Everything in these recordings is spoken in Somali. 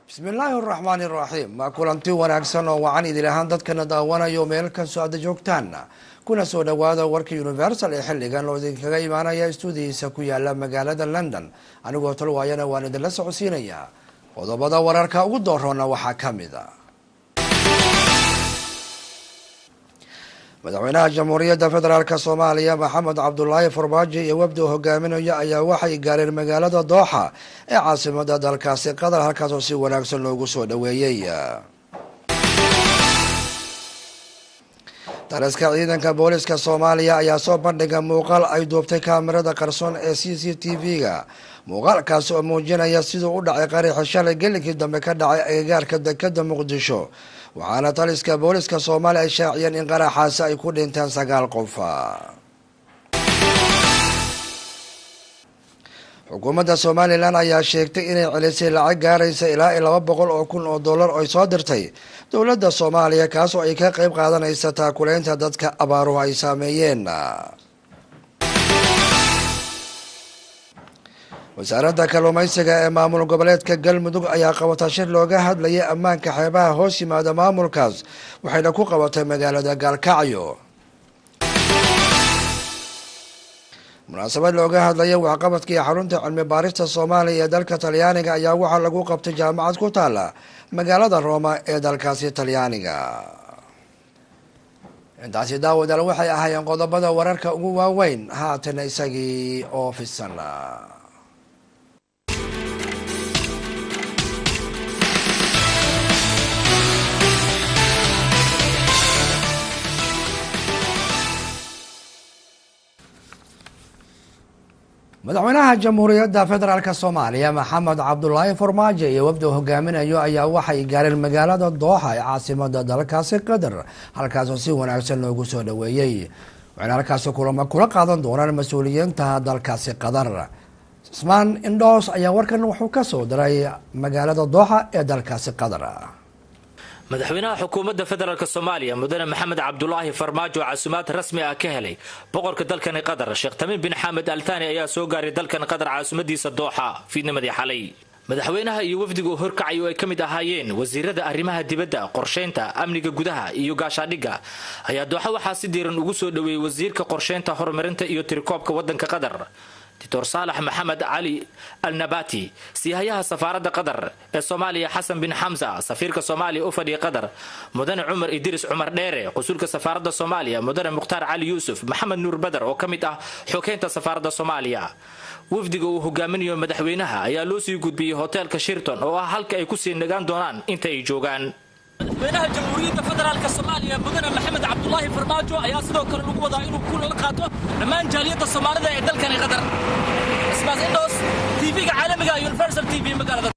Bismillaahi araxmaani iraxiim. Ma kulanti wanaagsan oo wacan idil ahaan dadkana daawanayo meel kastoo aada joogtaan, kuna soo dhawaada warka Universal ee xilligan oo idinkaga imaanaya stuudihiisa ku yaala magaalada London. Anigoo talwaayana waan idinla socodsiinayaa. Qodobada wararka ugu dooroona waxaa ka mid a: Madaxweynaha Jamhuuriyadda Federaalk Soomaaliya Maxamed Cabdulaahi Farmaajo iyo wafdi uu hogaaminayo ayaa waxay gaareen magaalada Dooxa ee caasimada dalkaasi Qatar, halkaasoo si wanaagsan loogu soo dhaweeyey. Taliska ciidanka booliska Soomaaliya ayaa soo bandhigay muuqaal ay duubtay kaamirada qarsoon ee CCTV-ga, muuqaalkaasi oo muujinaya siduu u dhacay qaraxi shalay gelinkii dambe ka dhacay agagaarka dekada Muqdisho. Waxaana taliska booliska Soomaaliya ay shaaciyeen in qaraxaasi ay ku dhinteen 9 qof. Xukuumadda Somalilan ayaa sheegtay inay celisay lacag gaaraysa ilaa 200,000 oo dollar ay soo dirtay dowladda Soomaaliya, kaas oo ay ka qeyb qaadanaysa taakuleynta dadka abaaruhu ay saameeyeen. Wasaaradda kalluumeysiga ee maamul goboleedka Galmudug ayaa qabata shir looga hadlayay ammaanka xeebaha hoos yimaada maamulkaas, waxayna ku qabatay magaalada Gaalkacyo. Munaasabad looga hadlaya waxqabadkii xarunta cilmi baarista Soomaaliya ee dalka Talyaaniga ayaa waxaa lagu qabtay jaamacad ku taala magaalada Rooma ee dalkaasi Talyaaniga. Intaasi daawadaal waxay ahaayeen qodobada wararka ugu waaweyn, haatana isagii oo fisan. Madaxweynaha Jamhuuriyadda Federaalk Soomaaliya Maxamed Cabdulaahi Farmaajo iyo wafdi hogaaminayo ayaa waxay gaareen magaalada Dooxa ee caasimada dalkaasi Qatar, halkaasoo si wanaagsan loogu soo dhaweeyey. Waxayna halkaasi kulamo kula qaadan doonaan mas-uuliyiinta dalkaasi Qatar. Cismaan Indhoos ayaa warkan wuxuu ka soo diray magaalada Dooxa ee dalkaasi Qatar. Madaxweynaha xukuumadda federaalk Soomaaliya mudane Maxamed Cabdulaahi Farmaajo casumaad rasmi ah ka helay boqorka dalkani Qatar Sheekh Tamiim bin Xamed Al Thani ayaa soo gaaray dalkan Qatar caasimadiisa Dooxa fiidnimadii xalay. Madaxweynaha iyo wafdiga uu horkacay oo ay ka mid ahaayeen wasiirada arrimaha dibadda, qorsheynta, amniga gudaha iyo gaashaadhigga ayaa Dooxa waxaa si diiran ugu soo dhoweeyey wasiirka qorsheynta, horumarinta iyo tirikoobka waddanka Qatar Doctor Saalax Maxamed Cali Al Nabati, siihayaha safaaradda Qatar ee Soomaaliya Xasan bin Xamsa, safiirka Soomaaliya u fadhiya Qatar mudane Cumar Idris Cumar Dheere, qusulka safaaradda Soomaaliya mudane Mukhtaar Cali Yuusuf, Maxamed Nuur Badar oo ka mid ah xogeynta safaaradda Soomaaliya. Wafdiga uu hogaaminayo madaxweynaha ayaa loo sii gudbiyey hoteelka Shirton oo ah halka ay kusii nagaan doonaan inta ay joogaan. Madaxweynaha Jamhuuriyadda Federaalk Soomaaliya mudane Maxamed Cabdulaahi Farmaajo ayaa sidoo kale lagu wadaa inuu kulan la qaato dhammaan jaaliyadda Soomaalida ee dalkani Qatar. Ismaas Indhoos, TV-ga caalamiga Universal TV, magaalada.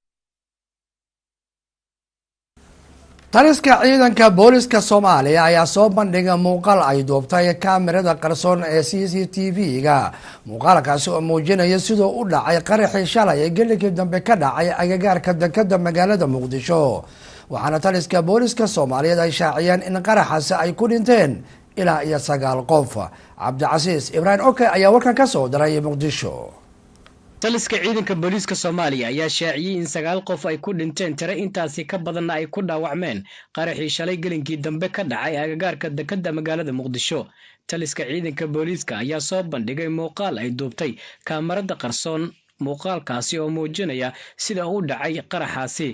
Taliska ciidanka booliska Soomaaliya ayaa soo bandhigay muuqaal ay duubtay kaamirada qarsoon ee CCTV-ga, muuqaalkaasi oo muujinaya siduu u dhacay qaraxii shalay ee gelikii dambe ka dhacay agagaarka dekada magaalada Muqdisho. Waxaana taliska booliska Soomaaliyeed ay shaaciyeen in qaraxaasi ay ku dhinteen ilaa iyo 9 qof. Cabdicasiis Ibraahim Oke ayaa warkan ka soo diray Muqdisho. Taliska ciidanka booliiska Soomaaliya ayaa shaaciyey in 9 qof ay ku dhinteen, tiro intaasi ka badanna ay ku dhaawacmeen qaraxii shalay gelinkii dambe ka dhacay agagaarka dekada magaalada Muqdisho. Taliska ciidanka booliiska ayaa soo bandhigay muuqaal ay duubtay kaamarada qarsoon, muuqaalkaasi oo muujinaya sida uu dhacay qaraxaasi.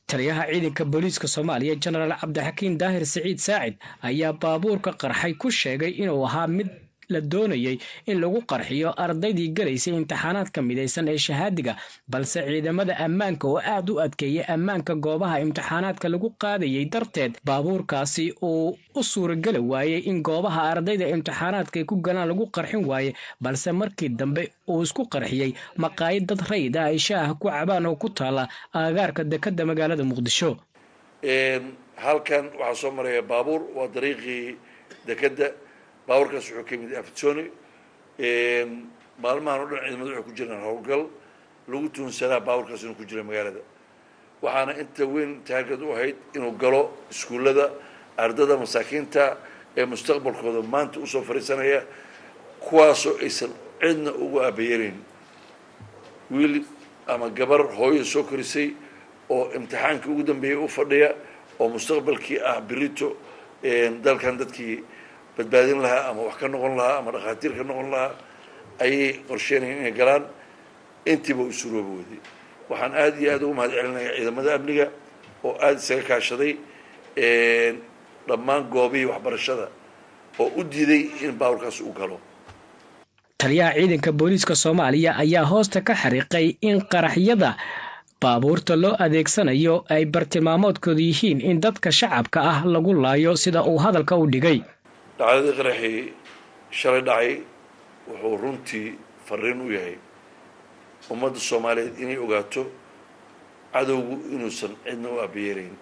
Taliyaha ciidanka booliiska Soomaaliya Jenaraal Cabdixakiin Daahir Siciid Saacid ayaa baabuurka qarxay ku sheegay inuu ahaa mid la doonayay in lagu qarxiyo ardaydii galaysay imtixaanaadka midaysan ee shahaadiga, balse ciidamada ammaanka oo aad u adkeeyay ammaanka goobaha imtixaanaadka lagu qaadayay darteed baabuurkaasi uu u suurageli waayey in goobaha ardayda imtixaanaadka ay ku galaan lagu qarxin waaye, balse markii dambe uu isku qarxiyey maqaayad dad rayid ah ay shaaha ku cabaan oo ku taala agagaarka dekada magaalada Muqdisho. Halkan waxaa soo maraya baabuur, waa dariiqii dekadda. Baabuurkaas wuxuu ka yimid Aftoni. Maalmahan o dhan ciidamada waxay ku jiraan howlgal lagu tuunsanaa baabuurkaas inuu ku jira magaalada, waxaana inta weyn taargad u ahayd inuu galo iskuullada ardada masaakiinta ee mustaqbalkooda maanta usoo fadhiisanaya, kuwaasoo aysan cidna ugu aabayeelayn, wiil ama gabar hooyo soo korisay Oo imtixaankii ugu dambeeyey u fadhiya oo mustaqbalkii ah berito dalkan dadkii badbaadin lahaa ama wax ka noqon lahaa ama dhakhaatiir ka noqon lahaa ayay qorsheynayeen inay galaan. Intiiba u suroobi weyday. Waxaan aada iyo aada ugu mahad celinayaa ciidamada amniga oo aada isaga kaashaday dhammaan goobihii waxbarashada oo u diiday in baaburkaas uu galo. Taliyaha ciidanka booliiska Soomaaliya ayaa hoosta ka xariiqay in qaraxyada baabuurta loo adeegsanayo ay bartilmaamoodkoodu yihiin in dadka shacabka ah lagu laayo, sida uu hadalka u dhigay. Dhacdadii qaraxii shalay dhacay wuxuu runtii fariin u yahay ummadda Soomaaliyeed inay ogaato cadowgu inuusan cidna u aabayeelayn,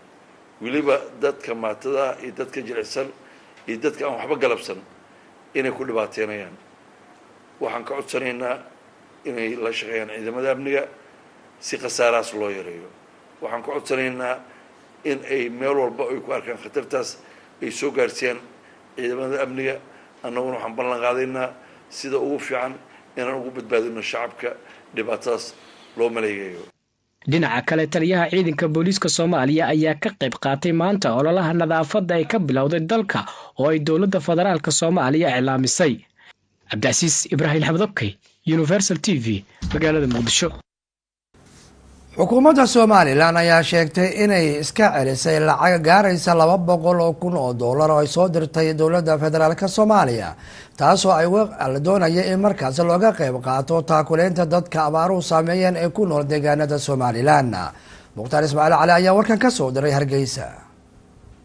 weliba dadka maatada ah iyo dadka jilicsan iyo dadka aan waxba galabsan inay ku dhibaateynayaan. Waxaan ka codsanaynaa inay la shaqeeyaan ciidamada amniga si khasaarahaas loo yareeyo. Waxaan ka codsanaynaa in ay meel walba ay ku arkaan khatartaas ay soo gaarsiiyaan ciidamada amniga. Annaguna waxaan ballan qaadaynaa sida ugu fiican inaan ugu badbaadino shacabka dhibaatadaas loo maleegayo. Dhinaca kale, taliyaha ciidanka booliiska Soomaaliya ayaa ka qayb qaatay maanta ololaha nadaafadda ay ka bilowday dalka oo ay dowladda federaalka Soomaaliya iclaamisay. Cabdicasiis Ibraahim Xabdobkey, Universal TV, magaalada Muqdisho. Xukuumadda Somaliland ayaa sheegtay inay iska celisay lacag gaaraysa $200,000 oo ay soo dirtay dowladda federaalka Soomaaliya, taasoo ay la doonaya in markaasi looga qayb qaato taakuleynta dadka abaaruhu saameeyeen ee ku nool deegaanada Somaliland. Mukhtaar Ismaaciil Cali ayaa warkan ka soo diray Hargeysa.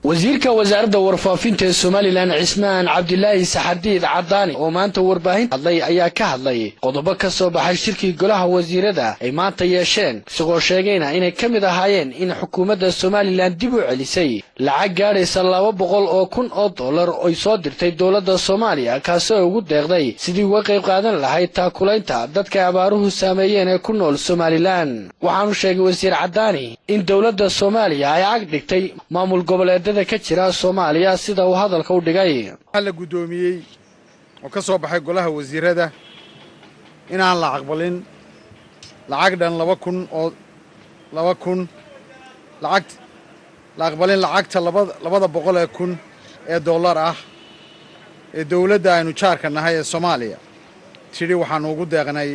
Wasiirka wasaaradda warfaafinta ee Somaliland, Cismaan Cabdilaahi Saxardiid Cadaani, oo maanta warbaahin hadlay ayaa ka hadlay qodobo ka soo baxay shirkii golaha wasiirada ay maanta yeesheen, isagoo sheegayna inay ka mid ahaayeen in xukuumadda Somaliland dib u celisay lacag gaadhaysa $200,000 oy soo dirtay dowladda Soomaaliya, kaasi oo ugu deeqday sidii uga qayb qaadan lahayd taakulaynta dadka abaaruhu saameeyeen ee ku nool Somaliland. Waxaanu sheegay wasiir Cadaani in dowladda Soomaaliya ay ag dhigtay maamul goboleedada ka jira Soomaaliya, sida uu hadalka u dhigay. Waxaa la guddoomiyey oo ka soo baxay golaha wasiirada inaan la aqbalin lacag dhan laba kun oo laba kun lacag la aqbalin lacagta $200,000 ah ee dowladda aynu jaarka nahay ee Soomaaliya tidhi waxaanu ugu deeqnay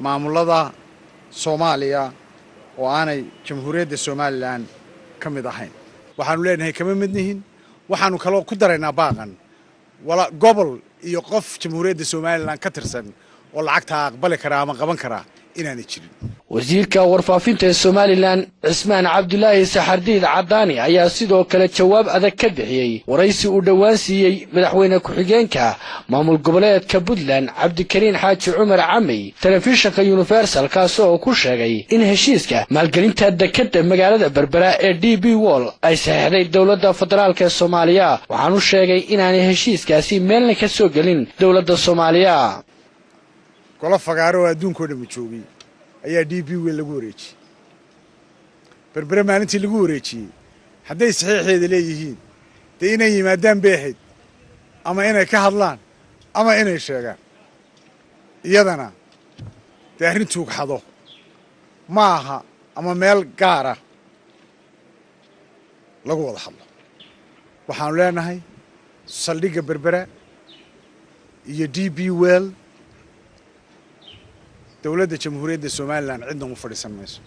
maamulada Soomaaliya oo aanay Jamhuuriyadda Somaliland ka mid ahayn. Waxaanu leenahay kama mid nihin. Waxaanu kaloo ku daraynaa baaqan wala gobol iyo qof Jamhuuriyadda Somaliland ka tirsan oo lacagtaa aqbali karaa ama qaban karaa inaanay jirin. Wasiirka warfaafinta ee Somaliland, Cismaan Cabdulaahi Saxardiid Cadaani, ayaa sidoo kale jawaab adag ka bixiyey waraysi uu dhowaan siiyey madaxweyne ku-xigeenka maamul goboleedka Puntland, Cabdikariin Xaaji Cumar Camey, telefishinka Universal, kaasi oo ku sheegay in heshiiska maalgelinta dekadda magaalada Berbera ee DP World ay saxeixday dowladda federaalka ee Soomaaliya. Waxaanu sheegay inaanay heshiiskaasi meelna ka soo gelin dowladda Soomaaliya. Golo fagaaro oo adduunka oo dhammi joogay ayaa DP World lagu wareejiyey Berbere. Maalintii lagu wareejiyey, hadday saxiixeeda leeyihiin, dee inay yimaadaan bay ahayd ama inay ka hadlaan ama inay sheegaan. Iyadana dee arrin tuugxado ma aha ama meel gaara lagu wada hadlo. Waxaanu leenahay saldhigga Berbera iyo DP World dowladda Jamhuuriyadda Somaliland cidna u fadhiisan mayso.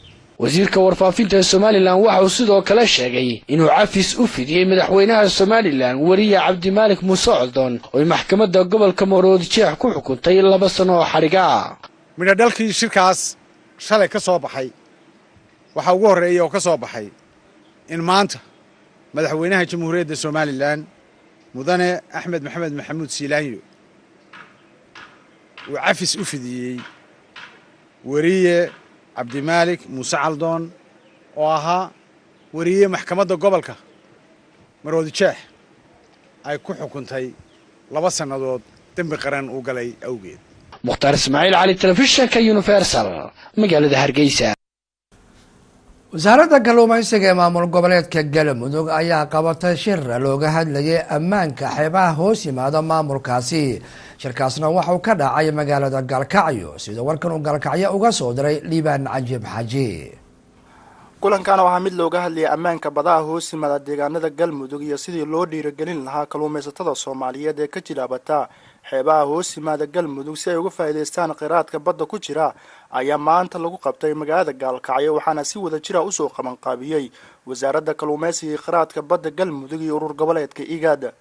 Wasiirka warfaafinta ee Somaliland waxa uu sidoo kale sheegay inuu cafis u fidiyey madaxweynaha Somaliland, weriye Cabdimaalik Muuse Coldoon, ooy maxkamadda gobolka Maroodi Jeex ku xukuntay 2 sano oo xadhiga. Midho dhalkii shirkaas shalay ka soo baxay waxaa ugu horreeya oo ka soo baxay in maanta madaxweynaha Jamhuuriyadda Somaliland, Mudane Axmed Maxamed Maxamuud Siilaanyo, uu cafis u fidiyey weriye Cabdimaalik Muuse Caldoon oo ahaa weriye maxkamadda gobolka Maroodi Jeex ay ku xukuntay 2 sannadood dembi qaran uu galay awgeed. Mukhtaar Ismaaciil Cali, telefishinka Universal, magaalada Hargeysa. Wasaaradda kalluumaysiga ee maamul goboleedka Galmudug ayaa qabatay shir looga hadlayay ammaanka xeebaha hoos yimaada maamulkaasi. Shirkaasna waxauu ka dhacay magaalada Gaalkacyo, sida warkan uu Gaalkacyo uga soo diray Liibaan Cajiib Xaji. Kulankan oo ahaa mid looga hadlayay ammaanka badaha hoos yimaada deegaanada Galmudug iyo sidii loo dhiirigelin lahaa kalluumaysatada Soomaaliyeed ee ka jilaabata xeebaha hoos yimaada Galmudug si ay uga faa'iidaystaan kheyraadka badda ku jira, ayaa maanta lagu qabtay magaalada Gaalkacyo, waxaana si wada jira usoo qabanqaabiyey Wasaaradda Kalluumaysiga iyo Kheyraadka Badda Galmudug iyo urur goboleedka IGAD.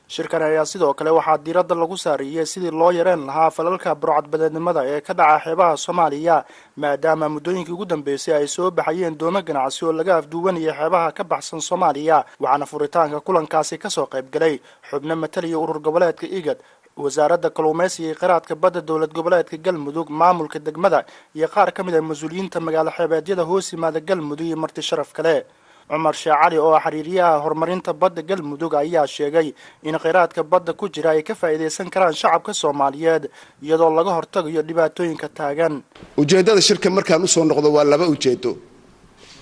Shirkan ayaa sidoo kale waxaa diiradda lagu saariyey sidii loo yareen lahaa falalka burcadbadeednimada ee ka dhaca xeebaha Soomaaliya, maadaama muddooyinkii ugu dambeysay ay soo baxayeen doomo ganacsi oo laga afduuwanayay xeebaha ka baxsan Soomaaliya. Waxaana furitaanka kulankaasi kasoo qayb galay xubno matalaya urur goboleedka IGAD, Wasaaradda Kalluumaysiga iyo Kheyraadka Badda dowlad goboleedka Galmudug, maamulka degmada iyo qaar ka mid ah mas-uuliyiinta magaalo xeebeedyada hoos yimaada Galmudug iyo marti sharaf kale. Cumar Sheekh Cali oo xiriiriyaha horumarinta badda Galmudug ayaa sheegay in kheyraadka badda ku jira ay ka faa'iidaysan karaan shacabka Soomaaliyeed, iyadoo laga hortagayo dhibaatooyinka taagan. Ujeeddada shirka markaan usoo noqdo waa laba ujeedo.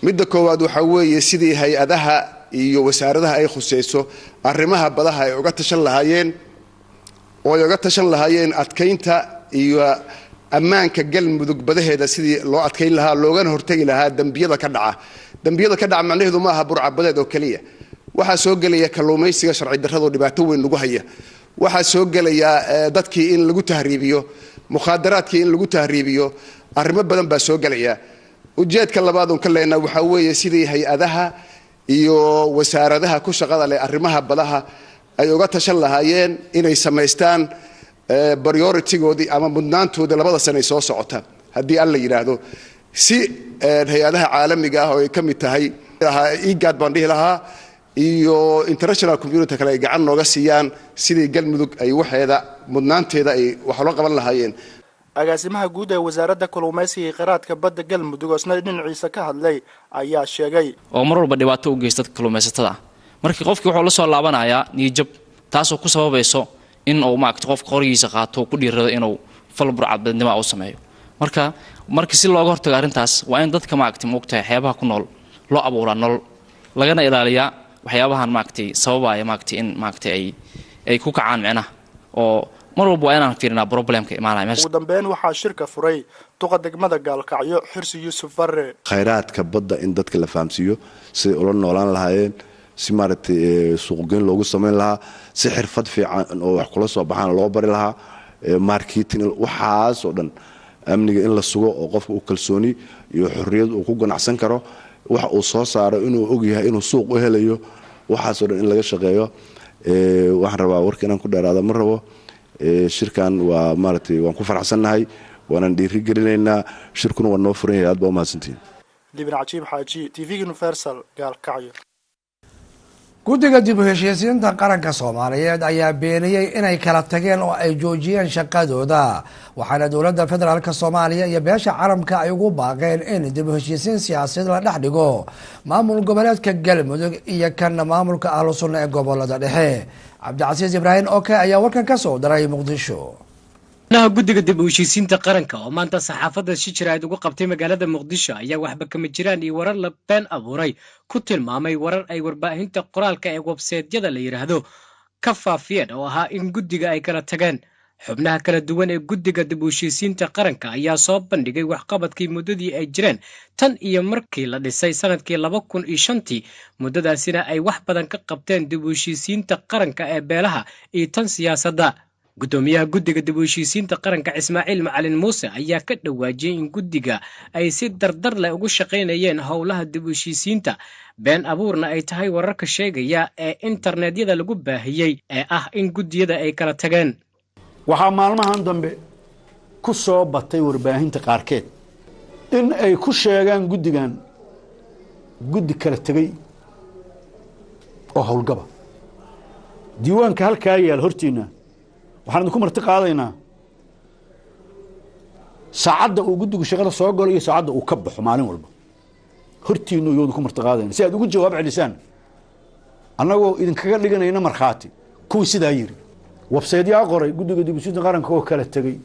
Midda koowaad waxaa weeye sidii hay-adaha iyo wasaaradaha ay khuseyso arrimaha badaha ay uga tashan lahaayeen oo ay uga tashan lahaayeen adkaynta iyo ammaanka Galmudug badaheeda, sidii loo adkayn lahaa loogana hortegi lahaa dembiyada ka dhaca. Dembiyada ka dhaca macnaheedu ma aha burcabadeed oo keliya. Waxaa soo gelaya kalluumaysiga sharci darrado dhibaato weyn lagu haya, waxaa soo gelaya dadkii in lagu tahriibiyo, mukhaadaraadkii in lagu tahriibiyo, arrimo badan baa soo gelaya. Ujeedka labaad oon ka leenaha waxaa weeye sidii hay-adaha iyo wasaaradaha ku shaqada leh arrimaha badaha ay uga tashan lahaayeen inay samaystaan priority-goodii ama mudnaantoodii 2da sane soo socota, haddii Alla yidhaahdo, si hay-adaha caalamiga ah oo ay ka mid tahay IGAD baan dhihi lahaa iyo international community kale ay gacan nooga siiyaan sidii Galmudug ay waxeeda mudnaanteeda ay wax loo qaban lahaayeen. Agaasimaha guud ee Wasaaradda Kalluumaysiga iyo Kheyraadka Badda Galmudug oo isna dhinaciisa ka hadlay ayaa sheegay oo mar walba dhibaato u geysta dadka kalluumaysatada ah. Markii qofkii wuxuu la soo laabanayaa niyadjab, taasoo ku sababayso in uu maaragta qofka qorigiisa qaato, ku dhiirado inuu fal burcadbadeednimo uu sameeyo. Marka si looga hortago arrintaas, waa in dadka maaragtay moogtahay xeebaha ku nool loo abuuraa nolol, lagana ilaaliyaa waxyaabahan maaragtay sababaya maaragtay in maaragtay ay ku kacaan micnaha, oo mar walba waa inaan fiirinaa problemka imaanaya meesha. Ugu dambeyn waxaa shirka furay duqa degmada Gaalkacyo, Xirsi Yuusuf Farre. Khayraadka badda in dadka la fahamsiiyo siday ula noolaan lahaayeen, si maaragtay suuqgeyn loogu samayn lahaa, si xirfad fiican oo wax kula soo baxaan loo bari lahaa, marketing, waxaas oo dhan, amniga in la sugo oo qofka uu kalsooni iyo xorriyad uu ku ganacsan karo, wax uu soo saaro inuu ogyahay inuu suuq u helayo, waxaasoo dhan in laga shaqeeyo. Waxaan rabaa warka inaan ku dheeraada ma rabo. Shirkan waa maaragtay waan ku faraxsannahay, waanaan dhiiri gelinaynaa, shirkuna waa noo furan yahay. Aad baa umahadsantihiin. Libin Cajiib Xaaji, TV Universal, Gaalkacyo. Guddiga dib u heshiisiinta qaranka Soomaaliyeed ayaa beeniyey inay kala tageen oo ay joojiyeen shaqadooda, waxaana dowladda federaalka Soomaaliya iyo beesha caalamka ay ugu baaqeen in dib u heshiisiin siyaasadeed la dhex dhigo maamul goboleedka Galmudug iyo kan maamulka Ahlu Sunna ee gobolada dhexe. Cabdicasiis Ibraahim Oke ayaa warkan ka soo diray Muqdisho. Xubnaha guddiga dib u heshiisiinta qaranka oo maanta saxaafadda si jiraa'id ugu qabtay magaalada Muqdisho ayaa waxba kama jiraan iyo warar la been abuuray ku tilmaamay warar ay warbaahinta qoraalka ee websaytyada la yidhaahdo ka faafiyeen oo ahaa in guddiga ay kala tageen. Xubnaha kala duwan ee guddiga dib u heshiisiinta qaranka ayaa soo bandhigay waxqabadkii muddadii ay jireen tan iyo markii la dhisay sanadkii 2005-tii, muddadaasina ay wax badan ka qabteen dib u heshiisiinta qaranka ee beelaha iyo tan siyaasadda. Guddoomiyaha guddiga dib u heshiisiinta qaranka, Ismaaciil Macalin Muuse, ayaa ka dhawaajiyey in guddiga ay si dardar leh ugu shaqaynayeen howlaha dib u heshiisiinta, been abuurna ay tahay wararka sheegaya ee internetyada lagu baahiyey ee ah in guddiyada ay kala tageen. Waxaa maalmahan dambe ku soo batay warbaahinta qaarkeed in ay ku sheegaan guddigan guddi kala tegey oo howlgaba. Diiwaanka halkaa yaal hortiinna waxaan idinku marti qaadaynaa saacadda uu guddigu shaqada soo galo iyo saacadda uu ka baxo maalin walba. Hortiinu iyo idinku marti qaadayna si aad ugu jawaab celisaan, annagoo idinkaga dhiganayna markhaati kuwii sidaa yiri. Websaytyaa qoray guddiga dibusida qaranka oo kala tegey,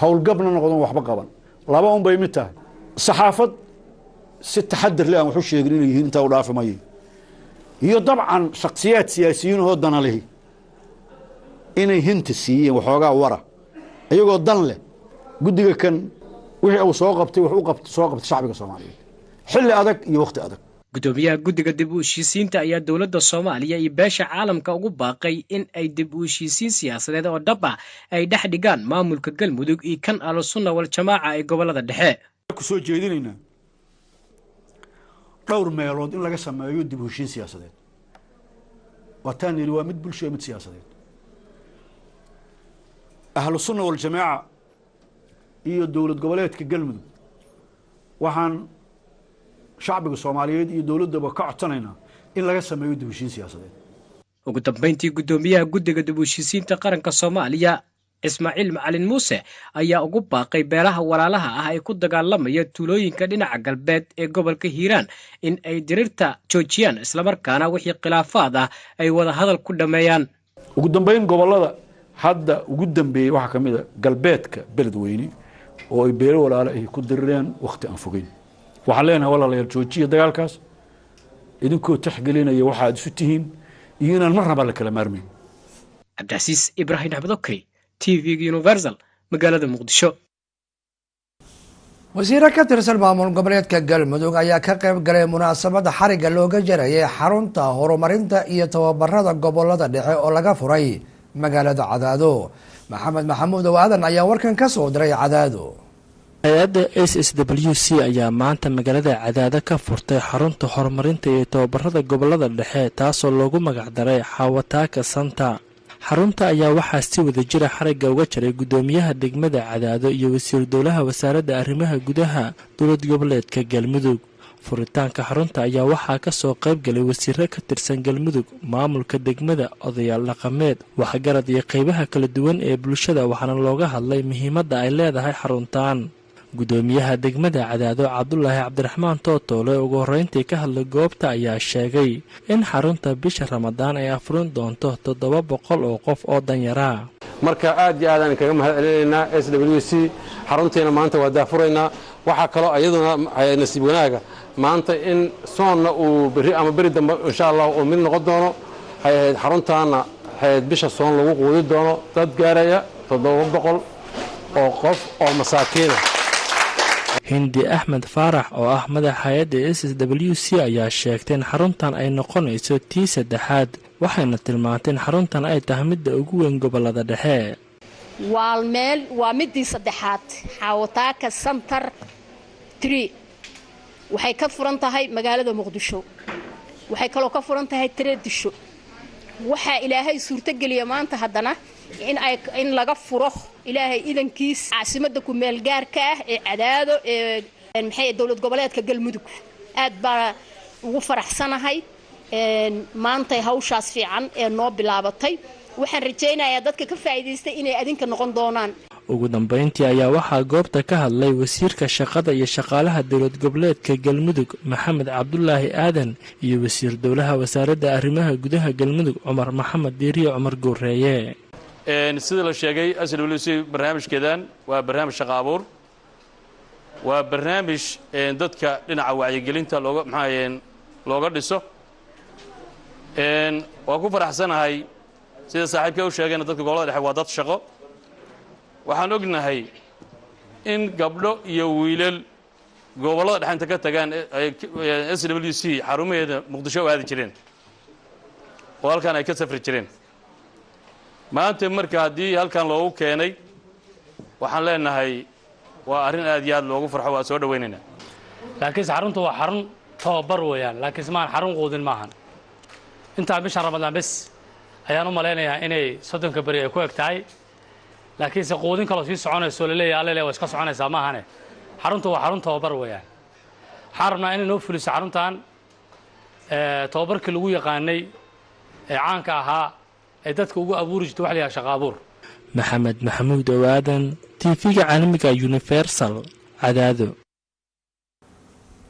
howlgabna noqdon, waxba qaban. Laba un bay mid tahay: saxaafad si taxadir leh aan waxu sheegin inay yihiin, intaa u dhaafi mayo, iyo dabcan shaksiyaad siyaasiyiin oo dana lihi inay hinta siiyeen waxoogaa wara iyagoo dan leh. Guddiga kan wixii uu soo qabtay, wax u qabt soo qabtay shacbiga Soomaaliyeed. Xilli adag iyo wakhti adag. Gudoomiyaha guddiga dib u heshiisiinta ayaa dowladda Soomaaliya iyo beesha caalamka ugu baaqay in ay dib u heshiisiin siyaasadeed oo dhab ah ay dhex dhigaan maamulka Galmudug iyo kan Ahlusunna Waljamaaca ee gobolada dhexe. Ku soo jeedinaynaa dhowr meelood in laga sameeyo dib u heshiin siyaasadeed. Waataan yidhi waa mid bulsho iyo mid siyaasadeed. Ahlusunna Waljamaaca iyo dowlad goboleedka Galmudug waxaan shacbiga Soomaaliyeed iyo dowladdaba ka codsanaynaa in laga sameeyo dib u heshiin siyaasadeed. Ugu dambeyntii, gudoomiyaha guddiga dib u heshiisiinta qaranka Soomaaliya Ismaaciil Macalin Muuse ayaa ugu baaqay beelaha walaalaha ah ee ku dagaalamaya tuulooyinka dhinaca galbeed ee gobolka Hiiraan in ay diriirta joojiyaan, islamarkaana wixii khilaafaad ah ay wada hadal ku dhammeeyaan. Ugu dambeyn, gobollada hadda ugu dambeeyey waxaa ka mid a galbeedka Beledweyne oo ay beelo walaalo ay ku dirireen wakhti aan fogeyn. Waxaan leenahay, walaalayaal, joojiya dagaalkaas idinkoo tixgelinaya waxaad isu tihiin iyo inaan marnaba la kala maarmayn. Cabdicasiis Ibraahim Axmed Okey, TV-ga Universal, magaalada Muqdisho. Wasiiro ka tirsan maamul goboleedka Galmudug ayaa ka qayb galay munaasabadda xarigga looga jarayay xarunta horumarinta iyo tababarada gobolada dhexe oo laga furay magaalada Cadaado. Maxamed Maxamuud Ow Aadan ayaa warkan ka soo diray Cadaado. Hay-adda SSWC ayaa maanta magaalada Cadaado ka furtay xarunta horumarinta iyo tababarada gobolada dhexe, taasoo loogu magacdaray Xaawataaka Santa. Xarunta ayaa waxaa si wada jira xarigga uga jaray guddoomiyaha degmada Cadaado iyo wasiiru dowlaha wasaaradda arrimaha gudaha dowlad goboleedka Galmudug. Furitaanka xarunta ayaa waxaa kasoo qayb galay wasiiro ka tirsan Galmudug, maamulka degmada, odayaal dhaqameed, waxgarad iyo qeybaha kala duwan ee bulshada, waxaana looga hadlay muhiimadda ay leedahay xaruntan. Guddoomiyaha degmada Cadaado, Cabdulaahi Cabdiraxmaan Tootoole, ugu horreyntii ka hadlay goobta ayaa sheegay in xarunta bisha Ramadaan ay afurin doonto 700 oo qof oo danyaraa. Marka aad iyo aadaan kaga mahad celinaynaa SWC. Xaruntiina maanta waa daafuraynaa. Waxaa kaloo iyaduna nasiib wanaaga maanta in soonna uu berri ama beri dambe, insha Allah, uu mid noqon doono waxay ahayd xaruntaana waxay bisha soon lagu quudi doono dad gaaraya 700 oo qof oo masaakiina. Hindi Axmed Faarax oo ah madax hay-adda SSWC ayaa sheegtay in xaruntan ay noqonayso tii saddexaad, waxayna tilmaantay in xaruntan ay tahay midda ugu weyn gobolada dhexe. Waa meel, waa midii saddexaad. Xaawataaka Center 3 waxay ka furan tahay magaalada Muqdisho, waxay kaloo ka furan tahay Tareedisho. Waxaa Ilaahay suurtogeliya maanta haddana in ay in laga furo, Ilaahay idankiis, caasimadda ku meel gaarka ah ee Cadaado ee maxay dowlad goboleedka Galmudug. Aad baa ugu faraxsanahay maantay hawshaas fiican ee noo bilaabatay. Waxaan rajaynayaa dadka ka faa'iidaystay inay adinka noqon doonaan. Ugu dambeyntii ayaa waxaa goobta ka hadlay wasiirka shaqada iyo shaqaalaha dowlad goboleedka Galmudug, Maxamed Cabdulaahi Aadan, iyo wasiir dowlaha wasaaradda arrimaha gudaha Galmudug, Cumar Maxamed Diiriye Cumar Guureeye. Sida la sheegay, SWC barnaamijkeedan waa barnaamij shaqo abuur, waa barnaamij dadka dhinaca wacyigelinta looga maxaa looga dhiso. Waa ku faraxsanahay sida saaxiibkay u sheegayna, dadka gobolada dhexe waa dad shaqo. Waxaan ognahay in gabdho iyo wiilal gobollada dhexe inta ka tagaan SWC xarumaheeda Muqdisho u aadi jireen oo halkan ay ka safri jireen. Maanta marka haddii halkan loogu keenay, waxaan leenahay waa arrin aad iyo aad loogu farxo, waa soo dhawaynaynaa. Laakiinse xaruntu waa xarun tababar weeyaan, laakiinse maahan xarun quudin maahan. Intaa bisha Ramadaan bes ayaan u malaynayaa inay 30-ka beri ay ku eg tahay, laakiinse quudin kaloo sii soconayso laleeyahay allele waa iska soconaysaa maahane. Xaruntu waa xarun tababar weeyaan. Waxaan rabnaa inay noo fuliso xaruntan tababarkii lagu yaqaanay ee caanka ahaa ee dadka ugu abuuri jirta wax la yidhaha shaqa abuur. Maxamed Maxamuud Owaadan, TV-ga caalamiga Universal, Cadaado.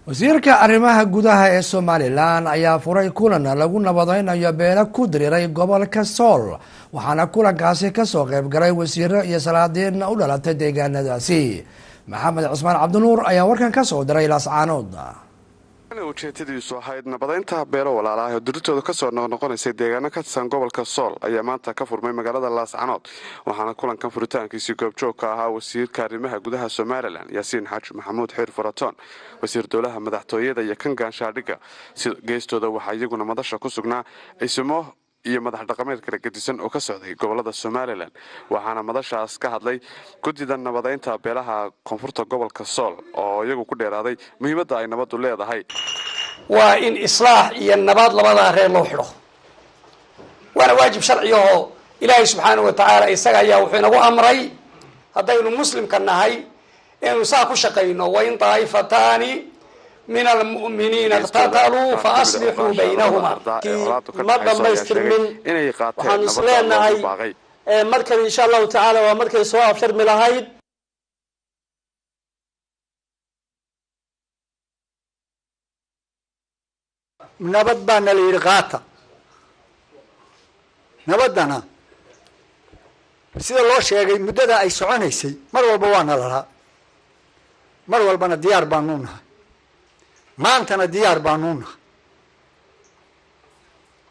Wasiirka arrimaha gudaha ee Somaliland ayaa furay kulan lagu nabadeynayo beelo ku diriiray gobolka Sool, waxaana kulankaasi kasoo qayb galay wasiiro iyo salaadiin u dhalatay deegaanadaasi. Maxamed Cusmaan Cabdinuur ayaa warkan ka soo diray Laascaanood. Kulankani ujeedadiisu ahayd nabadeynta beelo walaalaah oo duritooda kasoo noqnoqonaysay deegaano ka tirsan gobolka Sool ayaa maanta ka furmay magaalada Laascanood. Waxaana kulankan furitaankiisii goobjoog ka ahaa wasiirka arrimaha gudaha Somaliland Yaasiin Xaaji Maxamuud Xiir Faratoon, wasiir dowlaha madaxtooyada iyo kan gaanshaadhigga. Geestooda waxaa iyaguna madasha ku sugnaa cisimo iyo madax dhaqameed kala gedisan oo ka socday gobolada Somaliland. Waxaana madashaas ka hadlay guddida nabadeynta beelaha koonfurta gobolka Sool oo iyagu ku dheeraaday muhiimadda ay nabaddu leedahay. Waa in islaax iyo nabad labadaa reer loo xidho, waana waajib sharci ahoo Ilaahay subxaanahu wa tacaala isaga ayaa wuxuu inagu amray haddaynu muslimka nahay inaynu saa ku shaqayno. وإن طائفتان من المؤمنين اقتتلوا فأصلحوا بينهما. Ma dhammaystirmin. Waxaanu is leenahay markan insha Allahu tacaala waa markay soo afsharmi lahayd. Nabad baana la yidhi, qaata nabaddana. Sida loo sheegay, muddada ay soconaysay mar walba waana lalaa, mar walbana diyaar baanuu nahay, maantana diyaar baanuu nahay.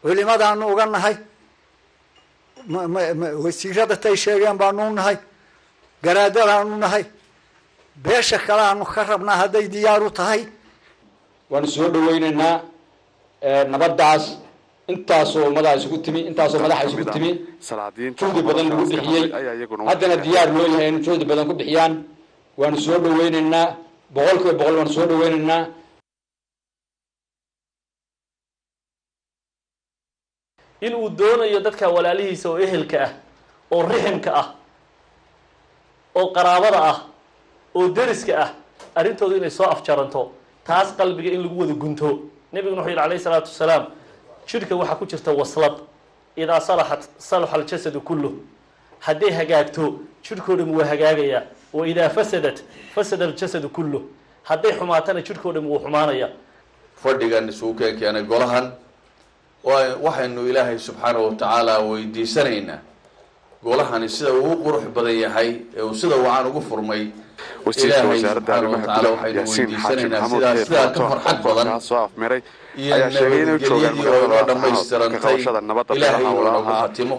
Culimadaanu uga nahay, wasiirada tay sheegeen baanuu nahay, garaadadaanu nahay, beesha kale aanu ka rabnaa hadday diyaar u tahay. Waanu soo dhaweynaynaa nabaddaas. Intaasoo ummadaa isugu timi, intaasoo madaxa isugu timi, juhdi badan lagu bixiyey, haddana diyaar loo yahay inu juhdi badan ku bixiyaan. Waanu soo dhaweynaynaa, 100% waanu soo dhaweynaynaa. Inuu doonayo dadka walaalihiisa oo ehelka ah oo riximka ah oo qaraabada ah oo deriska ah arrintoodu inay soo afjaranto, taas qalbiga in lagu wada gunto. Nebiguna wuxuu yidhi calayhi salaatu wasalaam: "Jidhka waxaa ku jirta waslad, إذا صلحت صلح الجسد كله." Hadday hagaagto jidhkoo dham waa hagaagayaa. وإذا فسدت فسد الجسد كله. Hadday xumaatana jidhkoo dham wuu xumaanaya. Fadhigan isugu keenkeenay golahan, waxaynu Ilaahay subxaanahu watacaala weydiisanaynaa golahani sida uu u qurux badan yahay ee uu sida wacan ugu furmay, Wasiirka Ilaahay wasaaradda subxaanahu arrimaha watacaala gudaha waxaynu Yaasiin Xaaji weydiisanaynaa Maxamuud sidaa Xiir sidaa ka Faratoon farxad oo badan kulankaas soo afmiray iyo ayaa sheegay inay joogaan nabadgelyadii oo magaalada inoo Laascanood ka dhammaystirantay qabashada nabadda Ilaahay beelaha inuu noogu walaalaha. khatimo.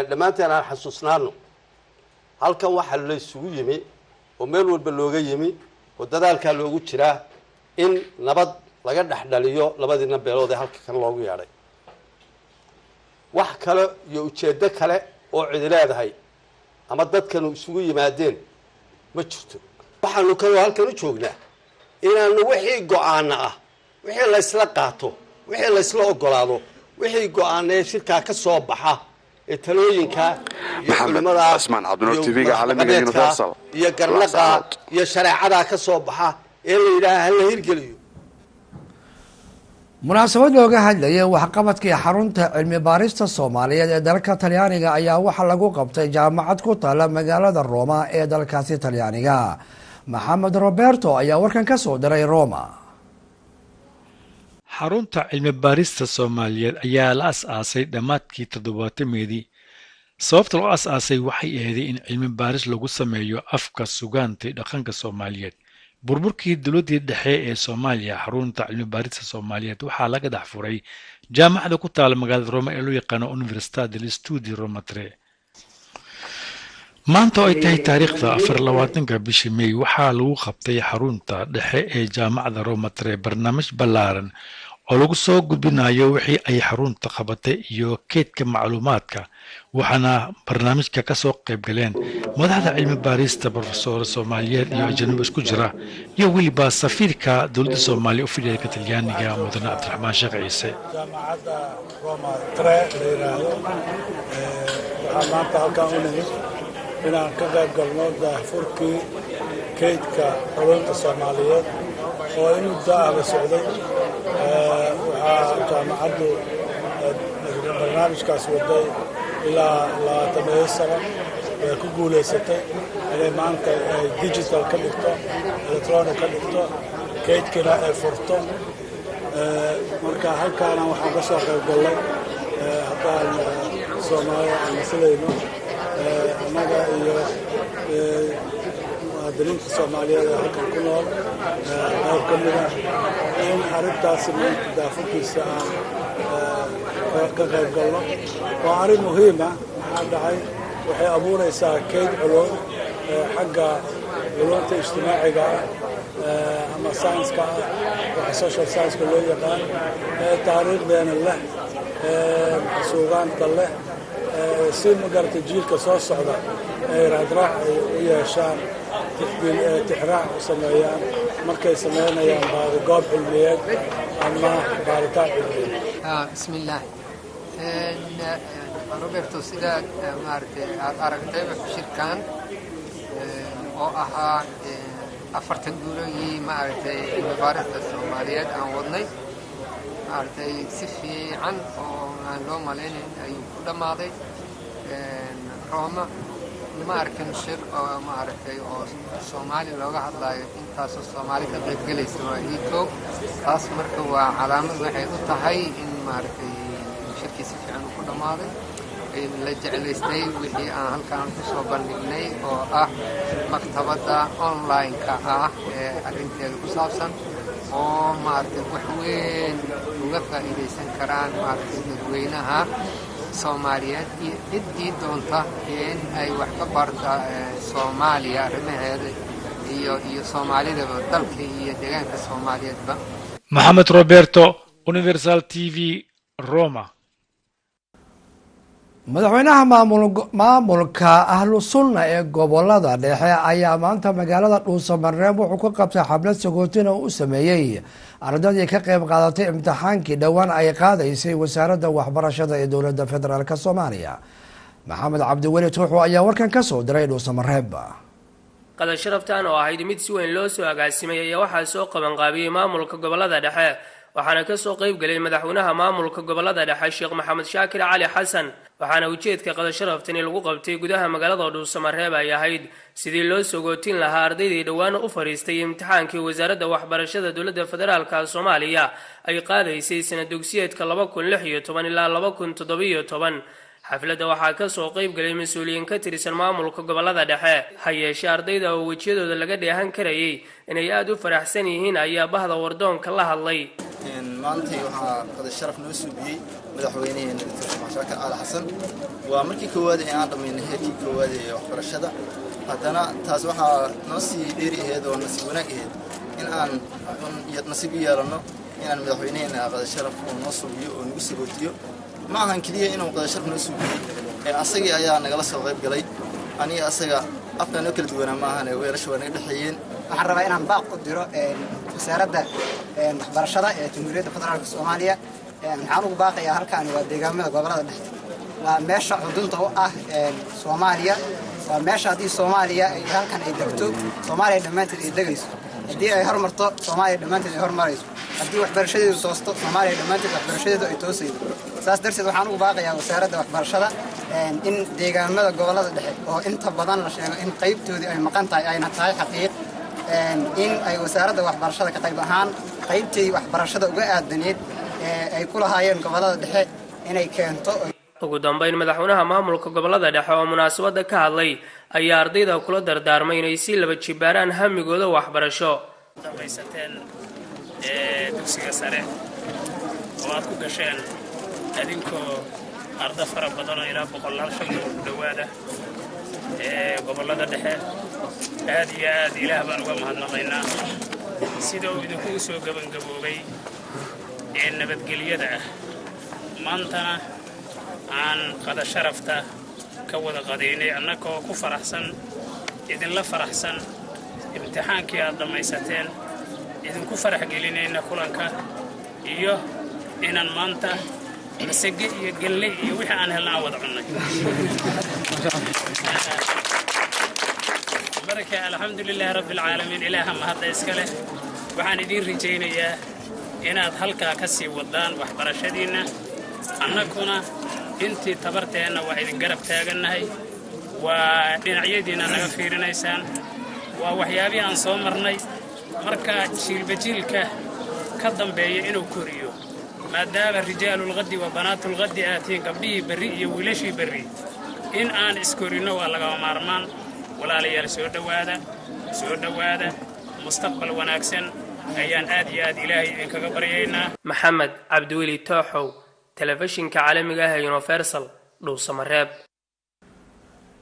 Dhammaanteen aan xasuusnaano, halkan waxaa la isugu yimi oo meel walba looga yimi oo dadaalkaa loogu jiraa in nabad laga dhex dhaliyo labadiina beelood ee halka kan loogu yeedhay. Wax kale iyo ujeeddo kale oo cidi leedahay ama dadkanu isugu yimaadeen ma jirto. Waxaanu kaloo halkan u joognaa inaanu wixii go-aana ah, wixii laysla qaato, wixii laysla ogolaado, wixii go-aana ee shirkaa ka soo baxa ee talooyinka iyo Maxamed culimmada Cismaan Cabdinuur, iyo TV-ga caalamiga madax-dhaqameedka Universal, iyo garnaqa Laascanood. iyo shareecadaa ka soo baxa ee la yidhaaha hala hirgeliyo. Munaasabad looga hadlayay waxqabadkii xarunta cilmi baarista Soomaaliyeed ee dalka Talyaaniga ayaa waxaa lagu qabtay jaamacad ku taala magaalada Roma ee dalkaasi Talyaaniga. Maxamed Roberto ayaa warkan ka soo diray Roma. Xarunta cilmi baarista Soomaaliyeed ayaa la as-aasay dhammaadkii toddobaatamedii. Sababta loo as-aasay waxay ahayd in cilmi baaris lagu sameeyo afka, sugaanta iyo dhaqanka Soomaaliyeed. Burburkii dowladdii dhexe ee Soomaaliya, xarunta cilmi baarista Soomaaliyeed waxaa laga dhex furay jaamacadda ku taala magaalada Roma ee loo yaqaano Università degli Studi Roma Tre. Maanta oo ay tahay taariikhda 24-ka bishii May, waxaa lagu qabtay xarunta dhexe ee jaamacadda Roma Tre barnaamij ballaaran oo lagu soo gudbinayo wixii ay xarunta qabatay iyo keydka macluumaadka. Waxaana barnaamijka ka soo qayb galeen madaxda cilmi baarista, profesor Soomaaliyeed iyo ajanabi isku jira, iyo weliba safiirka dowladda Soomaaliya u fidhiya Talyaaniga, mudane Cabdiraxmaan Sheekh Ciise. Jaamacadda Roma Tre la yidhaahdo waxaa maanta halkan u nimid inaan ka qayb galno daahfurkii kaydka culumta Soomaaliyeed oo in muddo ah la socday. Waxaa jaamacaddu barnaamijkaas waday ilaa 20 sano. Way ku guulaysatay inay maanta ay digital ka dhigto, electronic ka dhigto, kaydkina ay furto. Marka halkaana waxaan ka soo qayb gallay haddaan Soomaalida aan masilayno annaga iyo muwaadiniinta Soomaaliyeed ee halkan ku nool qayb ka mid ah in arrintaasi maanta daafurkiisa aan ka qayb galno. Waa arrin muhiim ah. Maxaa dhacay, waxay abuuraysaa kayd culuum xagga culumta ijtimaaciga ah ama science-ka ah, waxa social science-ka loo yaqaan, taariikhdeena leh, suugaanta leh, si magarata jiilka soo socda ay raadraac ay u yeeshaan, tixraac u sameeyaan markay sameynayaan goob cilmiyeed ama baaritaan cilmiyeed. Bismillaah. Roberto, sidaa maaragtay aad aragtayba, shirkan oo ahaa 40 guurooyii maaragtay cilmi baarista Soomaaliyeed aan wadnay, maaragtay si fiican oo aan loo malaynayn ayuu ku dhammaaday. Roma ma arkin shir oo maaragtay oo Soomaali looga hadlayo intaasoo Soomaali ka qayb gelaysa, waa ii koog taas. Marka waa calaamad waxay u tahay in maaragtay shirkii si fiican uu ku dhammaaday, la jeclaystay wixii aan halkaan kusoo bandhignay oo ah maktabadda online-ka ah ee arrinteeda ku saabsan oo maaragtay wax weyn uga faa'iidaysan karaan maaragtay dadweynaha Soomaaliyeed iyo ciddii doonta in ay wax ka barta Soomaaliya arrimaheeda iyo Soomaalidaba, dalka iyo deegaanka Soomaaliyeedba. Maxamed Roberto, Universal TV, Roma. Madaxweynaha maamulka Ahlu Sunna ee gobolada dhexe ayaa maanta magaalada Dhuusamareeb wuxuu ka qabtay xaflad sagootin oo u sameeyey ardadii ka qeyb qaadatay imtixaankii dhowaan ay qaadaysay Wasaaradda Waxbarashada ee Dowladda Federaalk Soomaaliya. Maxamed Cabdiweli Tuuxu ayaa warkan ka soo diray Dhuusamareeb. Qada sharaftan oo ahayd mid si weyn loo soo agaasimay ayaa waxaa soo qabanqaabiyey maamulka gobolada dhexe, waxaana kasoo qayb gelay madaxweynaha maamulka gobolada dhexe, Sheekh Maxamed Shaakir Cali Xasan. Waxaana ujeedka qada sharaftani lagu qabtay gudaha magaalada Dhuusamareeb ay ahayd sidii loo sogootin lahaa ardaydii dhowaan u fadhiistay imtixaankii Wasaaradda Waxbarashada Dowladda Federaalka Soomaaliya ay qaadaysay sana dugsiyeedka 2016 ilaa 2017. Xafladda waxaa kasoo qayb galay mas-uuliyiin ka tirsan maamulka gobolada dhexe. Ha yeeshee, ardayda oo wejiyadooda laga dheehan karayay inay aada u faraxsan yihiin ayaa bahda wardoonka la hadlay. Maantay waxaa qada sharaf noo suubiyey madaxweynaheena, Doctor Sheekh Shaakir Cali Xasan. Waa markii koowaad ee aan dhammaynay heerkii koowaad ee waxbarashada. Haddana taas waxaa noo sii dheeri ahayd oo nasiib wanaag ahayd in aan nasiib u yeelanno inaan madaxweynaheena qada sharaf uu noo suubiyo oo nagu sagootiyo. Ma ahan keliya inuu qada sharaf noo suubiyey ee asagii ayaa nagala soo qayb galay. Aniga asaga afkaa noo kala duwanaa ma ahane, weelasha waa naga dhexeeyeen. Waxaan rabaa inaan baaq u diro Wasaaradda Waxbarashada ee Jamhuuriyadda Federaalka Soomaaliya. Waxaan ugu baaqayaa, halkaani waa deegaamada gobolada dhexe, waa meesha xudunta u ah Soomaaliya, waa meesha haddii Soomaaliya ay halkan ay degto, Soomaaliya dhammaanteed ay degayso, haddii ay hormarto, Soomaaliya dhammaanteed ay hormarayso, haddii waxbarashadeedu toosto, Soomaaliya dhammaanteed waxbarashadeedu ay toosaydo. Saas darteed waxaan ugu baaqayaa Wasaaradda Waxbarashada in deegaamada gobolada dhexe oo inta badan la sheego in qaybtoodii ay maqan tahay, ayna tahay xaqiiq, in ay Wasaaradda Waxbarashada ka qayb ahaan qaybtii waxbarashada uga aadaneed ee ay ku lahaayeen gobolada dhexe inay keento. Ugu dambeyn, madaxweynaha maamulka gobolada dhexe oo munaasabadda ka hadlay ayaa ardayda kula dardaarmay inay si laba jibaaraan hamigooda waxbarasho. Dhamaysateen dugsiga sare oo aad ku gasheen adinkoo arda fara badan oo ilaa boqolaal 500 ku dhowaada ee gobollada dhexe, aad iyo aad Ilaah baan uga mahadnaqaynaa sida uu idinkugu soo gebangaboobay ee nabadgelyada ah. Maantana aan qada sharafta ka wada qadaynay annagoo ku faraxsan, idinla faraxsan imtixaankii aad dhammaysateen, idinku farax gelinayna kulanka iyo inaan maanta masage iyo galley iyo wixii aan helna aan wada cunnay. Marka alxamdu lilaahi rabbi alcaalamiin, Ilaaha mahadda iska leh. Waxaan idiin rajaynayaa inaad halkaa ka sii wadaan waxbarashadiinna, annaguna intii tabarteenna waa idin garab taagannahay, waa dhinacyadiinna naga fiirinaysaan, waa waxyaabihii aan soo marnay. Marka jiilba jiilka ka dambeeya inuu koriyo Maadaama rijaalulqadi wa banaatulqadi aad tihiin, gabdhihii berri iyo wiilashii berri, in aan iskorinno waa lagama maarmaan. Walaalayaal, soo dhowaada, soo dhowaada. Mustaqbal wanaagsan ayaan aad iyo aad Ilaahay idinkaga baryaynaa. Maxamed Cabdiweli Tooxow, telefishinka caalamiga ah ee Universal, Dhuusamareeb.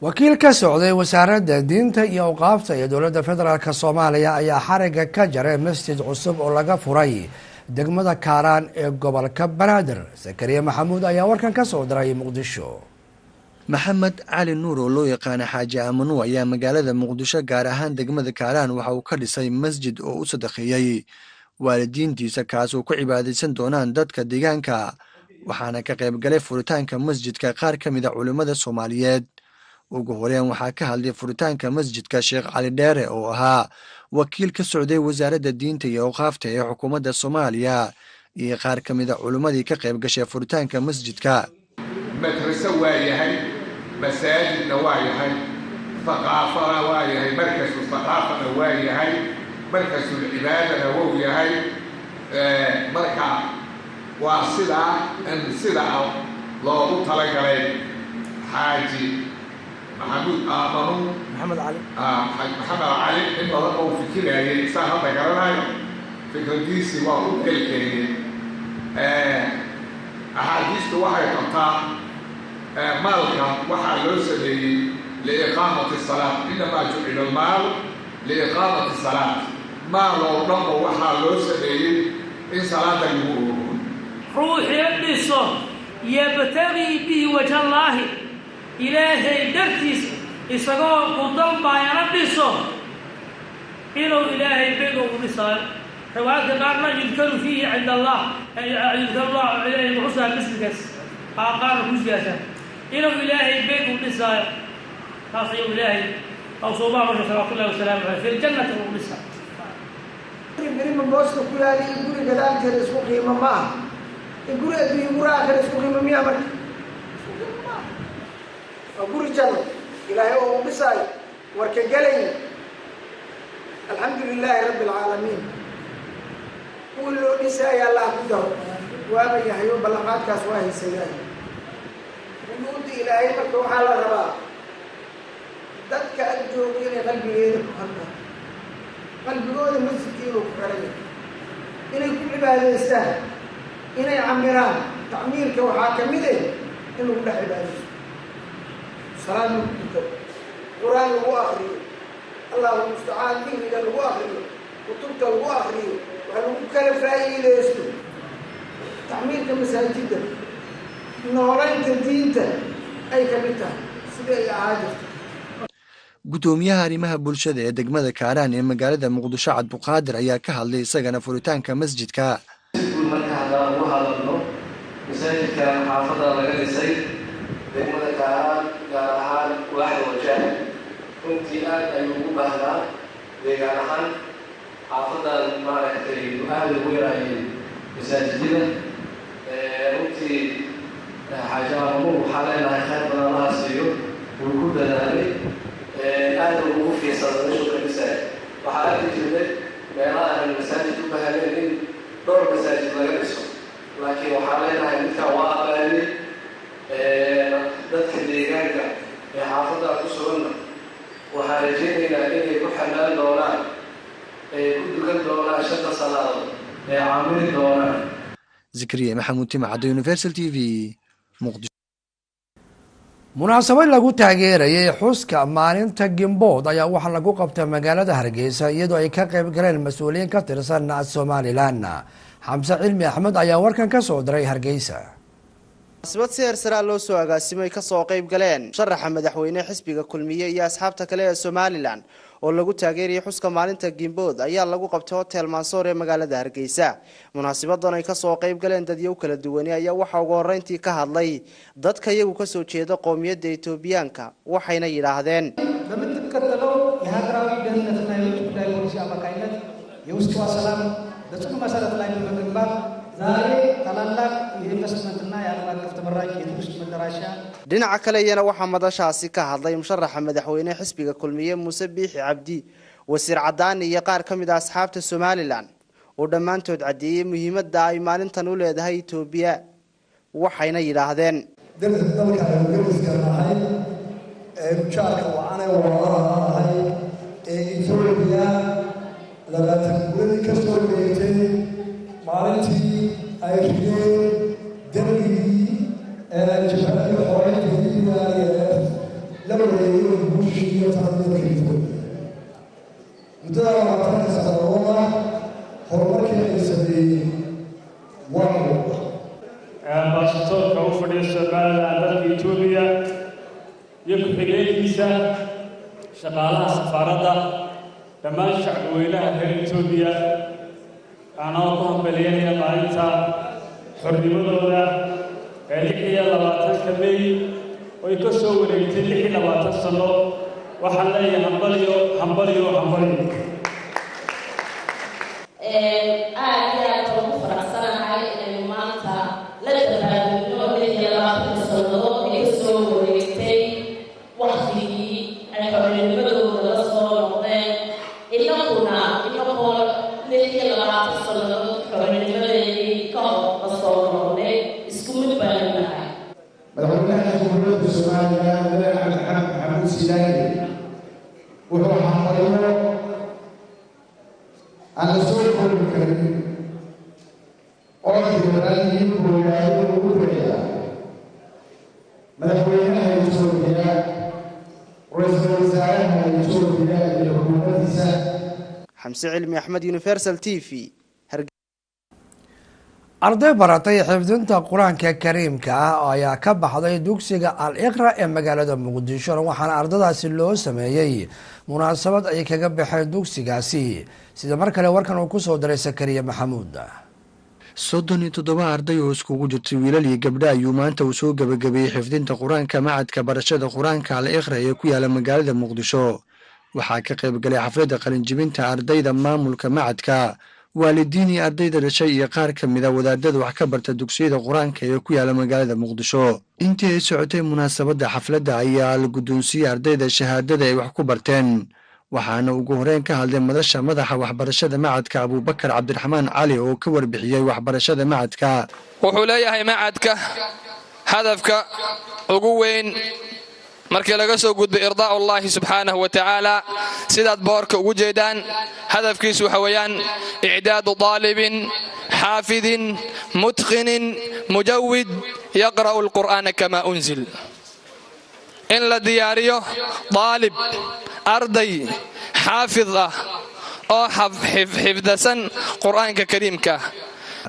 Wakiil ka socday Wasaaradda Diinta iyo Awqaafta ee Dowladda Federaalk Soomaaliya ayaa xariga ka jaray masjid cusub oo laga furay degmada Kaaraan ee gobolka Banaadir. Sakariye Maxamuud ayaa warkan ka soo diray Muqdisho. Maxamed Cali Nuur oo loo yaqaana Xaaji Aamanu ayaa magaalada Muqdisho, gaar ahaan degmada Kaaraan, waxa uu ka dhisay masjid oo u sadaqeeyey waalidiintiisa, kaas oo ku cibaadaysan doonaan dadka deegaanka. Waxaana ka qaybgalay furitaanka masjidka qaar ka mid a culimmada Soomaaliyeed. Ugu horeen waxaa ka hadlay furitaanka masjidka Sheekh Cali Dheere oo ahaa wakiil ka socday Wasaaradda Diinta iyo Awqaafta ee xukuumadda Soomaaliya iyo qaar ka mid a culimmadii ka qayb gashay furitaanka masjidka. Madraso waa yahay, masaajidna waa yahay, thaqaafana waa yahay, markasu thaqaafana waa yahay, markasul cibaadana wou yahay. Marka waa sidaa in sidaa loogu talagalay Xaaji Maxamuud Aamanu, Maxamed Cali. Maxamed Cali, in badan oo fikirayay isaan hadda garanayo fikradiisii waa u kelkeeyey. Axaadiistu waxay qabtaa maalka waxaa loo sameeyey liiqaamati salaat, innamaa jucila almaal liiqaamati salaat. Maal oo dhanba waxaa loo sameeyey in salaada lagu ogo. Ruuxii dhiso yabtagii bihi wajhallaahi, Ilaahay dartiis isagoo ku dalbaayana dhiso, inuu Ilaahay beyd ugu dhisaayo. Riwaayadka qaarna yudkaru fiihi cinda Allah, yudkaru Allah, Ilaahay kuxusaa masjidkaas qaarna ku siyaasaan inuu Ilaahay beyd u dhisaayo. Taas ayuu Ilaahay awsuubaa marka salawaatu ullahi wasalaamu caleyh fi ljannati ugu dhisaayo. Birima booska ku yaali iyo guri gadaalkeeda isku qiimo ma aha. In guri adduunyo, guri aakhira isku qiimo miyaa? Marka isku qiimo ma aha. Waa guri janno Ilaahay oo u dhisaayo warka gelayna. Alxamdu lilaahi rabbi alcaalamiin. Kuwii loo dhisaayo Allah ku daro. Waaba yahayo, ballanqaadkaas waa haysayaay buyuudda Ilaahay. Marka waxaa la rabaa dadka ag jooga inay qalbigeeda ku xirnaan, qalbigooda masjidka inuu ku xiran yahay, inay ku cibaadaystaan, inay camiraan. Tacmiirka waxaa ka mid eh in lagu dhex cibaadaysto, salaad lagu dukado, Qur-aan lagu akriyo, Allahu mustacaan, dikriga lagu akriyo, kutubta lagu akriyo, wax lagu kala faa'iidaysto. Tacmiirka masaajidda noolaynta diinta ay ka mid tahay sidii ay ahaa jirta. Guddoomiyaha arrimaha bulshada ee degmada Kaaraan ee magaalada Muqdisho, Cabduqaadir, ayaa ka hadlay isagana furitaanka masjidka. Guud marka haddaan ugu hadalno masaajidkan xaafadda laga dhisay degmada Kaaraan, gaar ahaan waaxda Wajaah, runtii aad ayuu ugu baahnaa deegaan ahaan. Xaafadan maaragtay aada ugu yaraayeen masaajidada. Runtii Xaaji Aamur waxaa leenahay khayr badan Allaha siiyo, wuu ku dadaalay, aada ugu fiirsada meeshuu ka dhisaya. Waxaa arki jirnay meelaha aanan masaajid u baahnayn in dhowr masaajid laga dhiso, laakiin waxaa leenahay midkan waa aqaaliyey. Dadka deegaanka ee xaafadda ku suganna waxaan rajaynaynaa inay ku xanaan doonaan, ay ku dukan doonaan shanta salaadood, ay caamiri doonaan. Zakariya Maxamuud Timacaddo, Universal TV, Muqdisho. Munaasabad lagu taageerayay xuska maalinta Gimbood ayaa waxaa lagu qabtay magaalada Hargeysa, iyadoo ay ka qayb galeen mas-uuliyiin ka tirsan Somalilan. Xamse Cilmi Axmed ayaa warkan ka soo diray Hargeysa. Munaasabad si heersaraa loo soo agaasimay, kasoo qayb galeen musharaxa madaxweyne xisbiga Kulmiye iyo asxaabta kale ee Somalilan, oo lagu taageerayay xuska maalinta Gimbood ayaa lagu qabtay Hotel Mansoor ee magaalada Hargeysa. Munaasabadan ay kasoo qayb galeen dadyow kala duwani ayaa waxaa ugu horeyntii ka hadlay dadka iyagu kasoo jeeda qoomiyadda Etoobiyaanka, waxayna yidhaahdeen: በምትከተለው የሀገራዊ ደህንነትና የውጭ ጉዳይ ፖሊሲ አማካኝነት የውስጧ ሰላም በጽኑ መሰረት ላይ በመገንባት ዛሬ ታላላቅ የኢንቨስትመንትና የዓለም አቀፍ ተመራጭ የቱሪስት መዳረሻ Dhinaca kale iyana waxaa madashaasi ka hadlay musharaxa madaxweyne xisbiga Kulmiye Muuse Biixi Cabdi, wasiir Cadaani iyo qaar ka mid a asxaabta Somalilan. Oo dhammaantood caddeeyey muhiimadda ay maalintan u leedahay Itoobiya, waxayna yidhaahdeen: Dalka aynu deriska nahay ee jaarka wacanee walaalaha ahay ee Etoobiya, 20 guuradii ka soo wareegtay maalintii ay rideen dembigii jabhadii xoreynta EPRDF la wareegay guushii iyo taladii dalka Etoobiya. Muddada 20-ka sannadood ah horumarkii ay sameeyeen waa muuqda. Ambasadoorka u fadhiya Somaliland dalka Etoobiya iyo ku-xigeenkiisa, shaqaalaha safaaradda, dhammaan shacbweynaha reer Etoobiya, anoo ku hambalyeynaya maalinta xornimadooda ee 26-ka Mey oy ka soo wareegtay 26 sano, waxaan leeyahay hambalyo, hambalyo, hambalyo. Aad iyo aad baan ugu faraxsanahay inaynu maanta la dabaaldegno 26-ka sannadood ee kasoo wareegtay waktigii ay xornimadooda la soo noqdeen. Inaguna inagoo 26 sannadood xornimadeedii ka hor la soo noqday, isku mid baynu nahay. Madaxweynaha Jamhuuriyadda Somaliland, Mudane Axmed Maxamed Maxamuud Silaani, wuxuu hambalyo aan la soo koobi karin oo diiran iyo bogaado ugu dirayaa madaxweynaha Etoobiya, ra-iisul wasaaraha Etoobiya iyo xukuumaddiisa. Xamse Cilmi Axmed, Universal TV. Arday baratay xifdinta Qur-aanka Kariimka ah ayaa ka baxday dugsiga Al Iqra ee magaalada Muqdisho, waxaana ardadaasi loo sameeyey munaasabad ay kaga baxeen dugsigaasi, sida mar kale warkan uu kusoo diray Sakariya Maxamuud. 37 arday oo iskugu jirtay wiilal iyo gabdha ayuu maanta uu soo gebagabeeyey xifdinta Qur-aanka macadka barashada Qur-aanka Al Iqra ee ku yaala magaalada Muqdisho. Waxaa ka qayb galay xafladda qalinjibinta ardayda maamulka macadka, waalidiin iyo ardayda dhashay iyo qaar ka mida wadaadada wax ka barta dugsiyada Qur-aanka ee ku yaala magaalada Muqdisho. Intii ay socotay munaasabadda xafladda ayaa la guddoonsiiyey ardayda shahaadada ay wax ku barteen, waxaana ugu horeyn ka hadlay madasha madaxa waxbarashada macadka, Abuubakar Cabdiraxmaan Cali, oo ka warbixiyey waxbarashada macadka. Wuxuu leeyahay macadka hadafka ugu weyn, markii laga soo gudbay irdaa'u Allahi subxaanahu wa tacaala, sidaad boorka ugu jeedaan, hadafkiisu waxa weeyaan icdaadu daalibin xaafidin mutqinin mujawid yaqra'u alqur'aana kama unzil, in la diyaariyo daalib, arday xaafid ah oo xifdasan Qur'aanka Kariimka.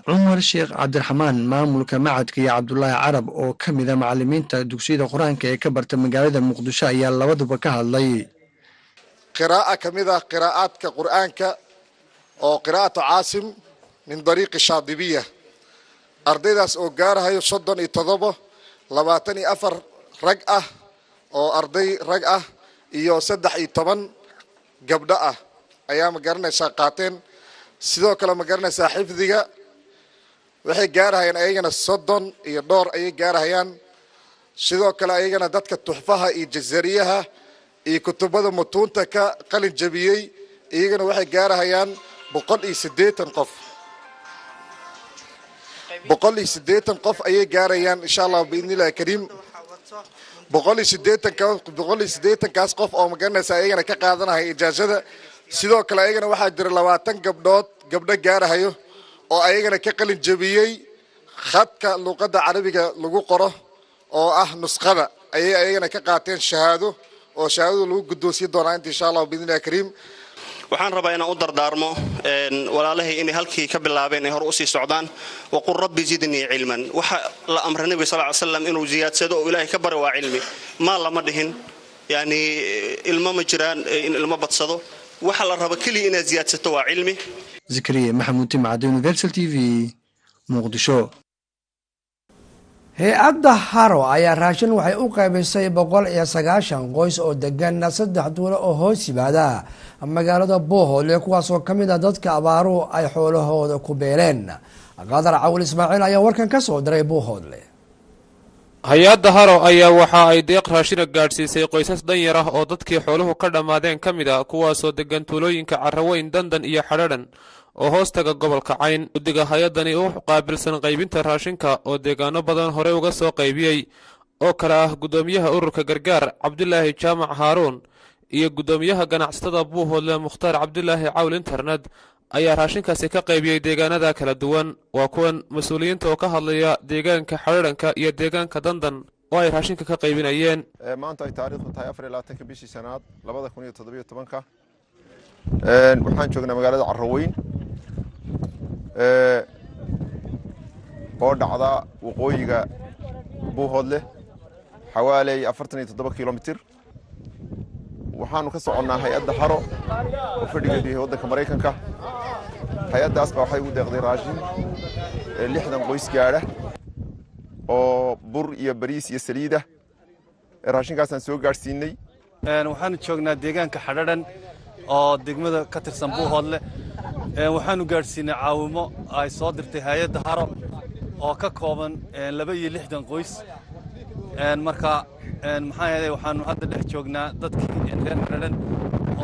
Cumar Sheekh Cabdiraxmaan, maamulka macadka, iyo Cabdulaahi Carab oo ka mida macalimiinta dugsiyada Qur-aanka ee ka barta magaalada Muqdisho ayaa labaduba ka hadlay. Qiraa'a ka mid ah qiraa'aadka Qur'aanka oo qiraa'atu Caasim min dariiqi Shaadibiya, ardaydaas oo gaarahayo 37, 24 rag ah oo arday rag ah iyo 13 gabdho ah ayaa, ma garanaysaa, qaateen. Sidoo kale, ma garanaysaa, xifdiga waxay gaarahayaan ayagana 30 iyo dhowr ayay gaarahayaan. Sidoo kale ayagana dadka tuxfaha iyo jazariyaha iyo kutubada mutuunta ka qalin jabiyey iyagana waxay gaarahayaan 180 qof. 180 qof ayay gaarayaan, insha Allah biidni Illahi Kariim. 180-kaas qof oo, ma garanaysa, ayagana ka qaadanahaya ijaazada. Sidoo kale ayagana waxaa jira 20 gabdhood, gabdho gaarahayo oo ayagana ka qalin jabiyey khadka luuqadda Carabiga lagu qoro oo ah nuskhada, ayay ayagana ka qaateen shahaado oo shahaadadu lagu guddoonsiin doonaa inta, insha Allah biidni Illahi Kariim. Waxaan rabaa inaan u dardaarmo walaalahay inay halkii ka bilaabeen ay hore usii socdaan. Waqul rabbi zidnii cilman. Waxa la amray Nebiga sal ly slam inuu ziyaadsado oo Ilaahay ka bari waa cilmi. Maal lama dhihin, yani ilmo ma jiraan in ilmo badsado. Waxa la raba keliya inaad ziyaadsato waa cilmi. Zakariya Maxamuud Timcade, Universal TV, Muqdisho. Hay-adda Haro ayaa raashin waxay u qaybisay 190 qoys oo degan saddex duulo oo hoos yimaada magaalada Boohoole, kuwaasoo ka mid ah dadka abaaruhu ay xoolahooda ku beeleen. Qadar Cawil Ismaaciil ayaa warkan ka soo diray Buuhoodle. Hay-adda Haro ayaa waxa ay deeq raashina gaadhsiisay qoysas danyar ah oo dadkii xooluhu ka dhammaadeen ka mid a, kuwaasoo deggan tuulooyinka Carraweyn, Dandan iyo Xadhadhan oo hoostaga gobolka Cayn. Guddiga hay-addani u qaabilsan qaybinta raashinka oo deegaano badan hore uga soo qaybiyey oo kale ah guddoomiyaha ururka Gargaar Cabdilaahi Jaamac Haaruun iyo guddoomiyaha ganacsatada Buuhoodle Mukhtaar Cabdilaahi Cawl Internet ayaa raashinkaasi ka qaybiyey deegaanada kala duwan. Waa kuwan mas-uuliyiinta oo ka hadlaya deegaanka Xadhadhanka iyo deegaanka Dandan oo ay raashinka ka qaybinayeen. Maanta ay taariikhdu tahay 24-ka bishii shanaad 2017-ka, waxaan joognaa magaalada Carraweyn oo dhacda waqooyiga Buuhoodle, xawaaley 47 kilomitir. Waxaanu ka soconnaa hay-adda Haro oo fadhigeedu yahay waddanka Maraykanka. Hay-addaas baa waxay ugu deeqday raashin 60 qoys gaadha oo bur iyo bariis iyo saliidah. Raashinkaasaan soo gaadhsiinay. Waxaanu joognaa deegaanka Xadhadhan oo degmada ka tirsan Buuhoodle. Waxaanu gaadhsiinay caawimo ay soo dirtay hay-adda Haro oo ka kooban 62 qoys. Marka maxaa yeelay, waxaanu hadda dhex joognaa dadkii reer Xadhadhan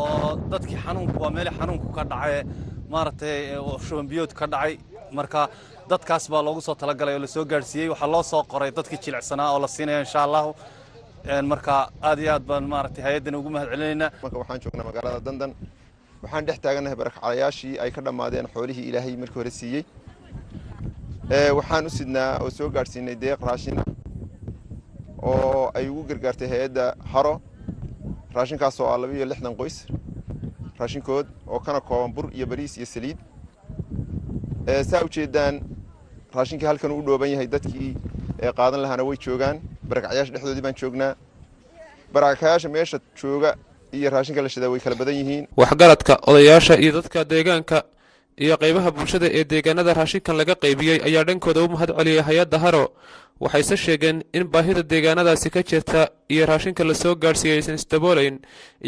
oo dadkii xanuunku waa meelii xanuunku ka dhacay, maaragtay, shuban biyood ka dhacay. Marka dadkaas baa loogu soo talagalay oo lasoo gaadhsiiyey. Waxaa loo soo qoray dadkii jilicsanaa oo la siinaya, insha Allahu. Marka aad iyo aad baan, maaragtay, hay-addan ugu mahad celinaynaa. Marka waxaan joognaa magaalada Dandan. Waxaan dhex taagannahay barakacalayaashii ay ka dhammaadeen xoolihii Ilaahay markii hore siiyey. Waxaan u sidnaa oo soo gaadhsiinay deeq raashina oo ay ugu gargaartay hay-adda Haro, raashinkaas oo ah 62 qoys raashinkood oo kana kooban bur iyo bariis iyo saliid. Saa ujeedaan, raashinkii halkan uu dhooban yahay, dadkii qaadan lahaana way joogaan. Barakacyaasha dhexdoodii baan joognaa. Barakacyaasha meesha jooga iyo raashinka la shidaa way kala badan yihiin. Waxgaradka, odayaasha iyo dadka deegaanka iyo qaybaha bulshada ee deegaanada raashinkan laga qaybiyey ayaa dhankooda u mahad celiyey hay-adda Haro. Waxayse sheegeen in baahida deegaanadaasi ka jirta iyo raashinka lasoo gaadhsiiyey aysan isdaboolayn,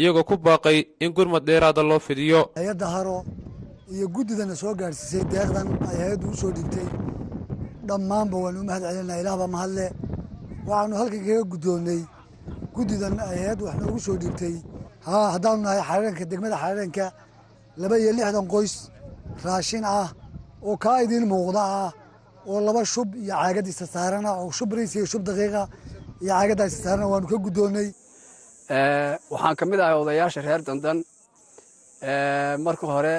iyagoo ku baaqay in gurmad dheeraada loo fidiyo. Hay-adda Haro iyo guddidana soo gaadhsiisay deeqdan ay hay-addu u soo dhigtay dhammaanba waanu u mahad celinaa. Ilaah baa mahadle. Waxaanu halkan kaga guddoonnay guddidan ay hay-addu wax noogu soo dhigtay. Haa, haddaanu nahay Xariiranka, degmada Xariiranka, 62 qoys raashin ah oo kaa idiin muuqda ah oo laba shub iyo caagadiisa saarana, oo shub riis iyo shub daqiiqa iyo caagaddaisa saarana, waanu ka guddoonnay. Waxaan ka mid ahay odayaasha reer Dandan. Marka hore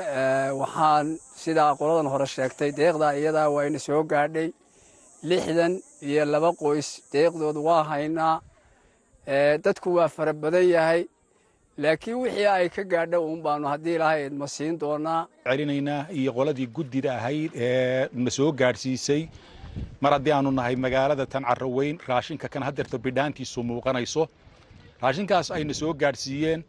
waxaan sidaa qoladan hore sheegtay, deeqdaa iyadaa waa ina soo gaadhay, 62 qoys deeqdood waa haynaa. Dadku waa fara badan yahay, laakiin wixii ay ka gaadha uun baanu, haddii Ilaahay idma, siin doonaa. Celinaynaa iyo qoladii guddida ahayd ee na soo gaadhsiisay. Mar haddii aanu nahay magaalada tan Carraweyn, raashinka kan haddeerto bidhaantiisu muuqanayso, raashinkaas ayna soo gaadhsiiyeen,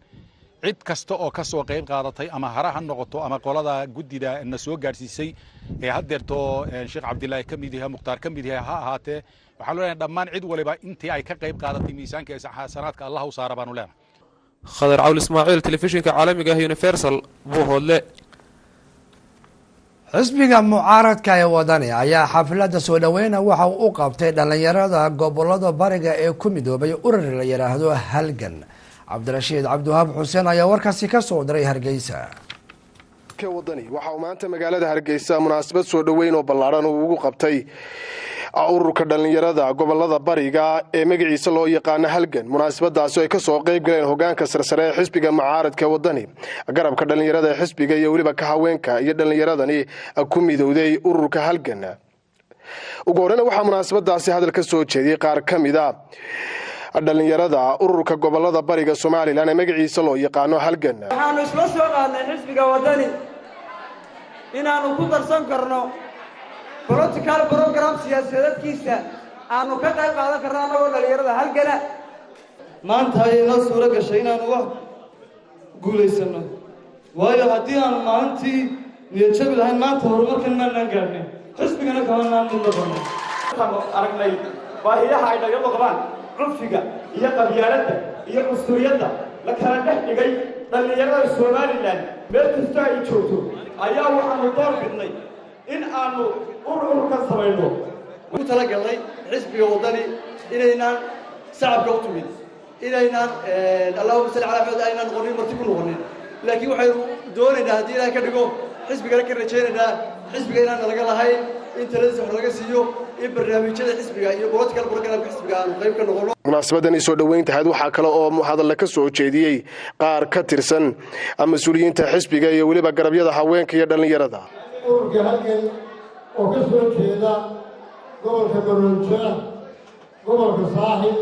cid kasta oo ka soo qayb qaadatay, ama hara ha noqoto ama qolada guddida na soo gaadhsiisay ee haddeerto Sheekh Cabdilaahi ka mid yahay, Mukhtaar ka mid yahay, ha ahaatee, waxaan leenahay dhammaan cid waliba intii ay ka qayb qaadatay miisaanka ee xasanaadka Allah u saara baanu leenahay. Khadar Cawl Ismaaciil, telefishinka caalamiga ah Universal, Buuhoodle. Xisbiga mucaaradka ee Wadani ayaa xafladda soo dhaweyna waxa uu u qabtay dhallinyarada gobolada bariga ee ku midoobay urur la yidhaahdo Halgan. Cabdirashiid Cabdiwahaab Xuseen ayaa warkaasi ka soo diray Hargeysa. Wadani waxa uu maanta magaalada Hargeysa munaasabad soo dhoweyn oo ballaadhan uu ugu qabtay ururka dhallinyarada gobolada bariga ee magaciisa loo yaqaano Halgan. Munaasabadaasi ay kasoo qayb galeen hogaanka sarsare ee xisbiga mucaaradka Wadani, garabka dhallinyarada ee xisbiga iyo weliba ka haweenka iyo dhallinyaradani ku midowday ururka Halgan. Ugu horeyna waxaa munaasabadaasi hadal ka soo jeediyey qaar ka mid a dhallinyarada ururka gobolada bariga Somaliland ee magaciisa loo yaqaano Halgan. Waxaanu isla soo qaadnay xisbiga Wadani inaannu ku darsan karno political program siyaasadeedkiisa, aanu ka qayb qaadan karno annagoo dhallinyarada Halgana. Maanta ayay noo suuro gashay inaannu wax guulaysanno, waayo haddii aanu maalintii niyadjabi lahayn, maanta horumarkan maanaan gaadhnay, xisbigana kamanaan mid noqonay. Waxaanu aragnay baahiyaha ay dhalinyaradu qabaan, cunfiga iyo qabyaaladda iyo cunsuriyadda la kala dhex dhigay dhallinyarada Somaliland meel kasta ay joogto, ayaa waxaanu door bidnay in aanu ururkan samayno. Ugu talagalnay xisbiga Waddani Inaynaan sacabka u tumin, inaynaan, allahuma salli calaa Maxamed, aynaan noqonin marti ku noqonin, laakiin waxaynu doonaynaa, haddii Ilahay ka dhigo, xisbigana ka rajaynaynaa xisbiga inaan nalaga lahayn, in taladiisa wax laga siiyo, in barnaamijyada xisbiga iyo political programka xisbiga aanu qayb ka noqono. Munaasabadani soo dhoweyntahayd waxaa kale oo hadalla ka soo jeediyey qaar ka tirsan mas-uuliyiinta xisbiga iyo weliba garabyada haweenka iyo dhallinyarada. Ururka Halgan oo ka soo jeeda gobolka Maroodijeex, gobolka Saaxil,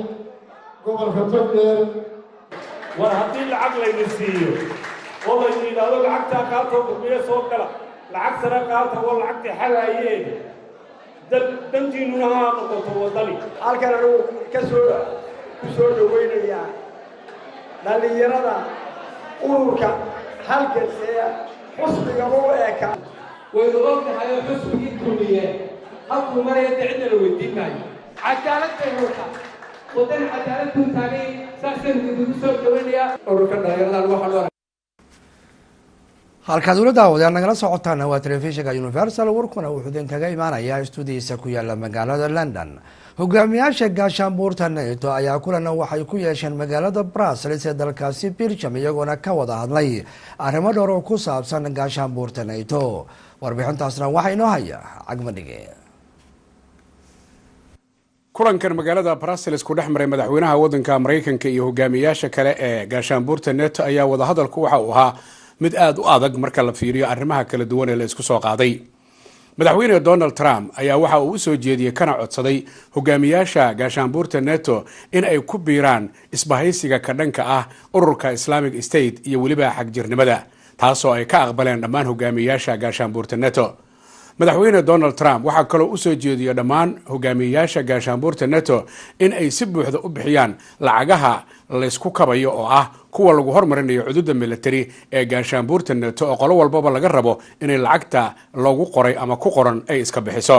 gobolka Togdheer. War haddii lacag layna siiyo oo laynu yidhaahdo lacagtaa qaatoo Kulmiye soo gala, lacagtana qaata oo lacagtii xadaayeen, dantiinnuna ha noqoto Waddani. Halkan anugu kasoo ku soo dhowaynayaa dhallinyarada ururka Halgan ee xusbigaba u eka. Waynu ognahay oo xusbigii Kulmiye halkuu maraya dee cidna la weydiin maayo. Cadaalad bay wataa Waddani, cadaalad buu taagay, saasaynu idinku soo dhowaynayaa ururka dhallinyaradan waxaa. Halkaad ula daawadeen nagala socotaana waa telefishinka Universal. Warkuna wuxuu idinkaga imaanayaa stuudiyiisa ku yaala magaalada London. Hogaamiyaasha gaashaanbuurta NATO ayaa kulana waxay ku yeesheen magaalada Brussels ee dalkaasi Belgium, iyagoona ka wada hadlay arrimo dhowr oo ku saabsan gaashaanbuurta NATO. Warbixintaasna waxaa inoo haya Cagmadhige. Kulankan magaalada Brussels ku dhex maray madaxweynaha waddanka Maraykanka iyo hogaamiyaasha kale ee gaashaanbuurta NATO ayaa wadahadalku waxa uu ahaa mid aada u adag marka la fiiriyo arrimaha kala duwan ee la isku soo qaaday. Madaxweyne Donald Trump ayaa waxa uu usoo jeediyey kana codsaday hogaamiyaasha gaashaanbuurta NATO in ay ku biiraan isbahaysiga ka dhanka ah ururka Islamic State iyo weliba xagjirnimada, taasoo ay ka aqbaleen dhammaan hogaamiyaasha gaashaanbuurta NATO. Madaxweyne Donald Trump waxaa kaloo usoo jeediyey dhammaan hogaamiyeyaasha gaashaanbuurta NATO in ay si buuxda u bixiyaan lacagaha laysku kabayo, oo ah kuwa lagu hormarinayo cududa military ee gaashaanbuurta NATO, oo qolo walbaba laga rabo inay lacagta loogu qoray ama ku qoran ay iska bixiso.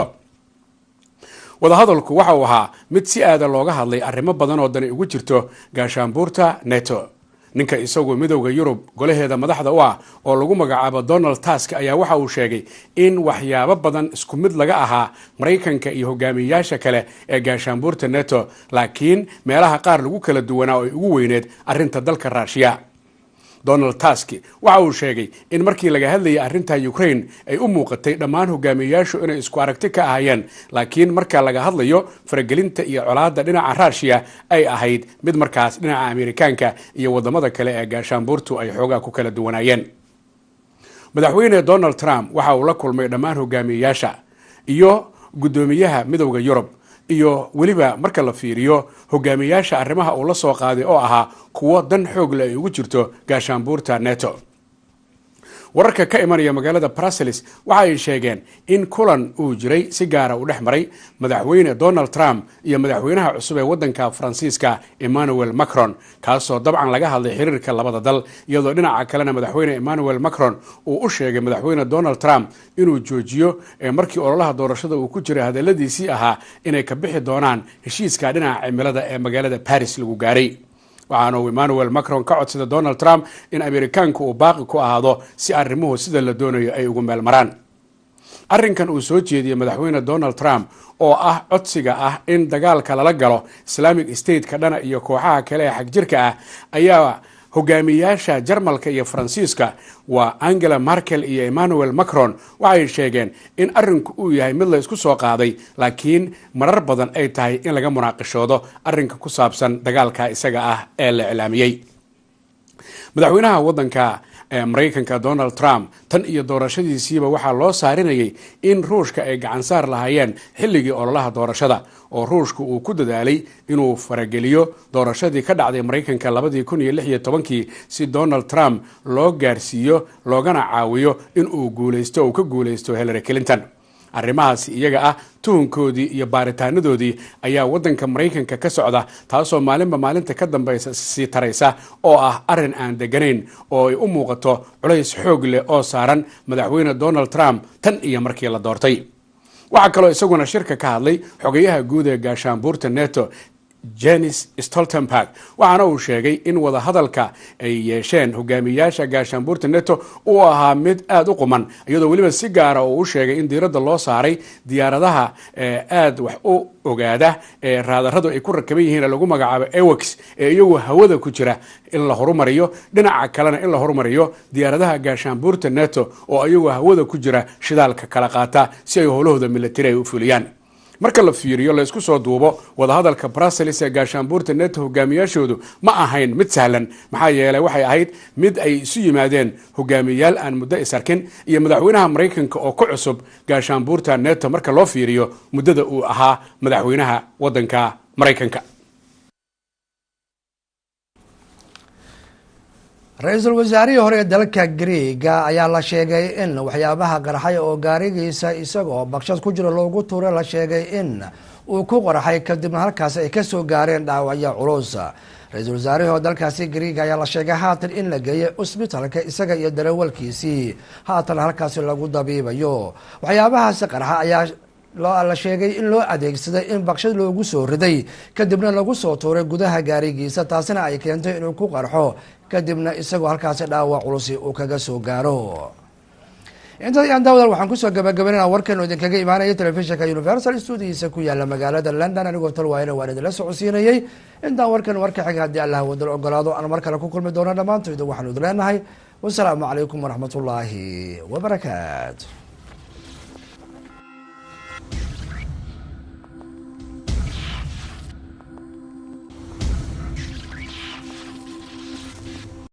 Wadahadalku waxa uu ahaa mid si aada looga hadlay arrimo badan oo dani ugu jirto gaashaanbuurta NATO. Ninka isagu Midowda Yurub golaheeda madaxda u ah oo lagu magacaabo Donald Tusk ayaa waxa uu sheegay in waxyaabo badan isku mid laga ahaa Maraykanka iyo hogaamiyeyaasha kale ee gaashaanbuurta NATO, laakiin meelaha qaar lagu kala duwanaa oo ay ugu weyneed arrinta dalka Ruushiya. Donald Tusk waxa uu sheegay in markii laga hadlayay arrinta Ukraine ay u muuqatay dhammaan hogaamiyeyaashu inay isku aragti ka ahaayeen, laakiin marka laga hadlayo faragelinta iyo colaadda dhinaca Ruushiya ay ahayd mid markaas dhinaca Amerikaanka iyo wadamada kale ee gaashaanbuurtu ay xoogaa ku kala duwanaayeen. Madaxweyne Donald Trump waxa uu la kulmay dhammaan hogaamiyeyaasha iyo guddoomiyaha Midowda Yurub iyo weliba marka la fiiriyo hogaamiyaasha arrimaha uu la soo qaaday oo ahaa kuwo dan xoog leh ay ugu jirto gaashaanbuurta NATO. Wararka ka imanaya magaalada Brussels waxa ay sheegeen in kulan uu jiray si gaara uu dhex maray madaxweyne Donald Trump iyo madaxweynaha cusub ee wadanka Faransiiska Emmanuel Macron, kaasoo dabcan laga hadlay xiriirka labada dal, iyadoo dhinaca kalena madaxweyne Emmanuel Macron uu u sheegay madaxweyne Donald Trump inuu joojiyo markii ololaha doorashada uu ku jiray hadaladiisii ahaa inay ka bixi doonaan heshiiska dhinaca cimilada ee magaalada Paris lagu gaaray. Waxaana uu Emmanuel Macron ka codsaday Donald Trump in Amerikaanku uu baaqi ku ahaado si arrimuhu sida la doonayo ay ugu meel maraan. Arrinkan uu soo jeediyey madaxweyne Donald Trump oo ah codsiga ah in dagaalka lala galo Islamic State-ka dhana iyo kooxaha kale ee xagjirka ah ayaa hogaamiyaasha Jarmalka iyo Faransiiska, waa Angela Merkel iyo Emmanuel Macron, waxay sheegeen in arrinku uu yahay mid la isku soo qaaday, laakiin marar badan ay tahay in laga munaaqishoodo arrinka ku saabsan dagaalka isaga ah ee la iclaamiyey. Madaxweynaha waddanka Maraykanka Donald Trump tan iyo doorashadiisiiba waxaa loo saarinayay in Ruushka ay gacansaar lahaayeen xilligii ololaha doorashada, oo Ruushka uu ku dadaalay inuu farageliyo doorashadii ka dhacday Maraykanka 2016-kii si Donald Trump loo gaarsiiyo loogana caawiyo in uu guulaysto, uu ka guulaysto Hillary Clinton. Arrimahaasi iyaga ah tuhunkoodii iyo baaritaanadoodii ayaa waddanka Maraykanka ka socda, taasoo maalinba maalinta ka dambaysa sii taraysa, oo ah arrin aan deganayn oo ay u muuqato culays xoog leh oo saaran madaxweyne Donald Trump tan iyo markii la doortay. Waxaa kaloo isaguna shirka ka hadlay xogayaha guud ee gaashaanbuurta NATO Jenis Stoltenberg, waxaana uu sheegay in wadahadalka ay yeesheen hogaamiyayaasha gaashaanbuurta Neto uu ahaa mid aada u quman, iyadoo weliba si gaara oo u sheegay in diiradda loo saaray diyaaradaha aada wax u ogaada ee raadaradu ay ku rakaban yihiin ee lagu magacaabo Ewax ee iyagu hawada ku jira in la horumariyo, dhinaca kalena in la horumariyo diyaaradaha gaashaanbuurta Neto oo iyagu hawada ku jira shidaalka kala qaata si ay howlahooda milatari ay u fuliyaan. Marka la fiiriyo, la isku soo duubo, wadahadalka Brussels ee gaashaanbuurta Neto hogaamiyaashoodu ma ahayn mid sahlan, maxaa yeelay waxay ahayd mid ay isu yimaadeen hogaamiyayaal aan muddo isarkin iyo madaxweynaha Maraykanka oo ku cusub gaashaanbuurta Neto marka loo fiiriyo muddada uu ahaa madaxweynaha waddanka Maraykanka. Ra-iisul wasaarihii hore ee dalka Greega ayaa la sheegay in waxyaabaha qarxay oo gaarigiisa isagoo baqshad ku jira loogu tuuray la sheegay in uu ku qarxay, kadibna halkaasi ay kasoo gaareen dhaawacyo culus. Ra-iisul wasaarihii hore dalkaasi Greega ayaa la sheegay haatan in la geeyay cusbitalka isaga iyo darawalkiisii, haatan halkaasi lagu dabiibayo. Waxyaabahaasi qarxa ayaa la sheegay in loo adeegsaday in baqshad loogu soo riday, kadibna lagu soo tuuray gudaha gaarigiisa, taasina ay keentay inuu ku qarxo, kadibna isagoo halkaasi dhaawac culusi uu kaga soo gaaro. Intaas ayaan daawadaal waxaan kusoo gabagabaynana warkan oo idinkaga imaanaya telefishinka Universal stuudihiisa ku yaala magaalada London. Anigoo Talwaayana waan idinla socodsiinayay. Intaan warkan warka xiga, haddii Allah wadal ogolaado, aan mar kale ku kulmi doono, dhammaantoyda waxaanu idin leenahay wasalaamu calaykum waraxmatullaahi wabarakaatu.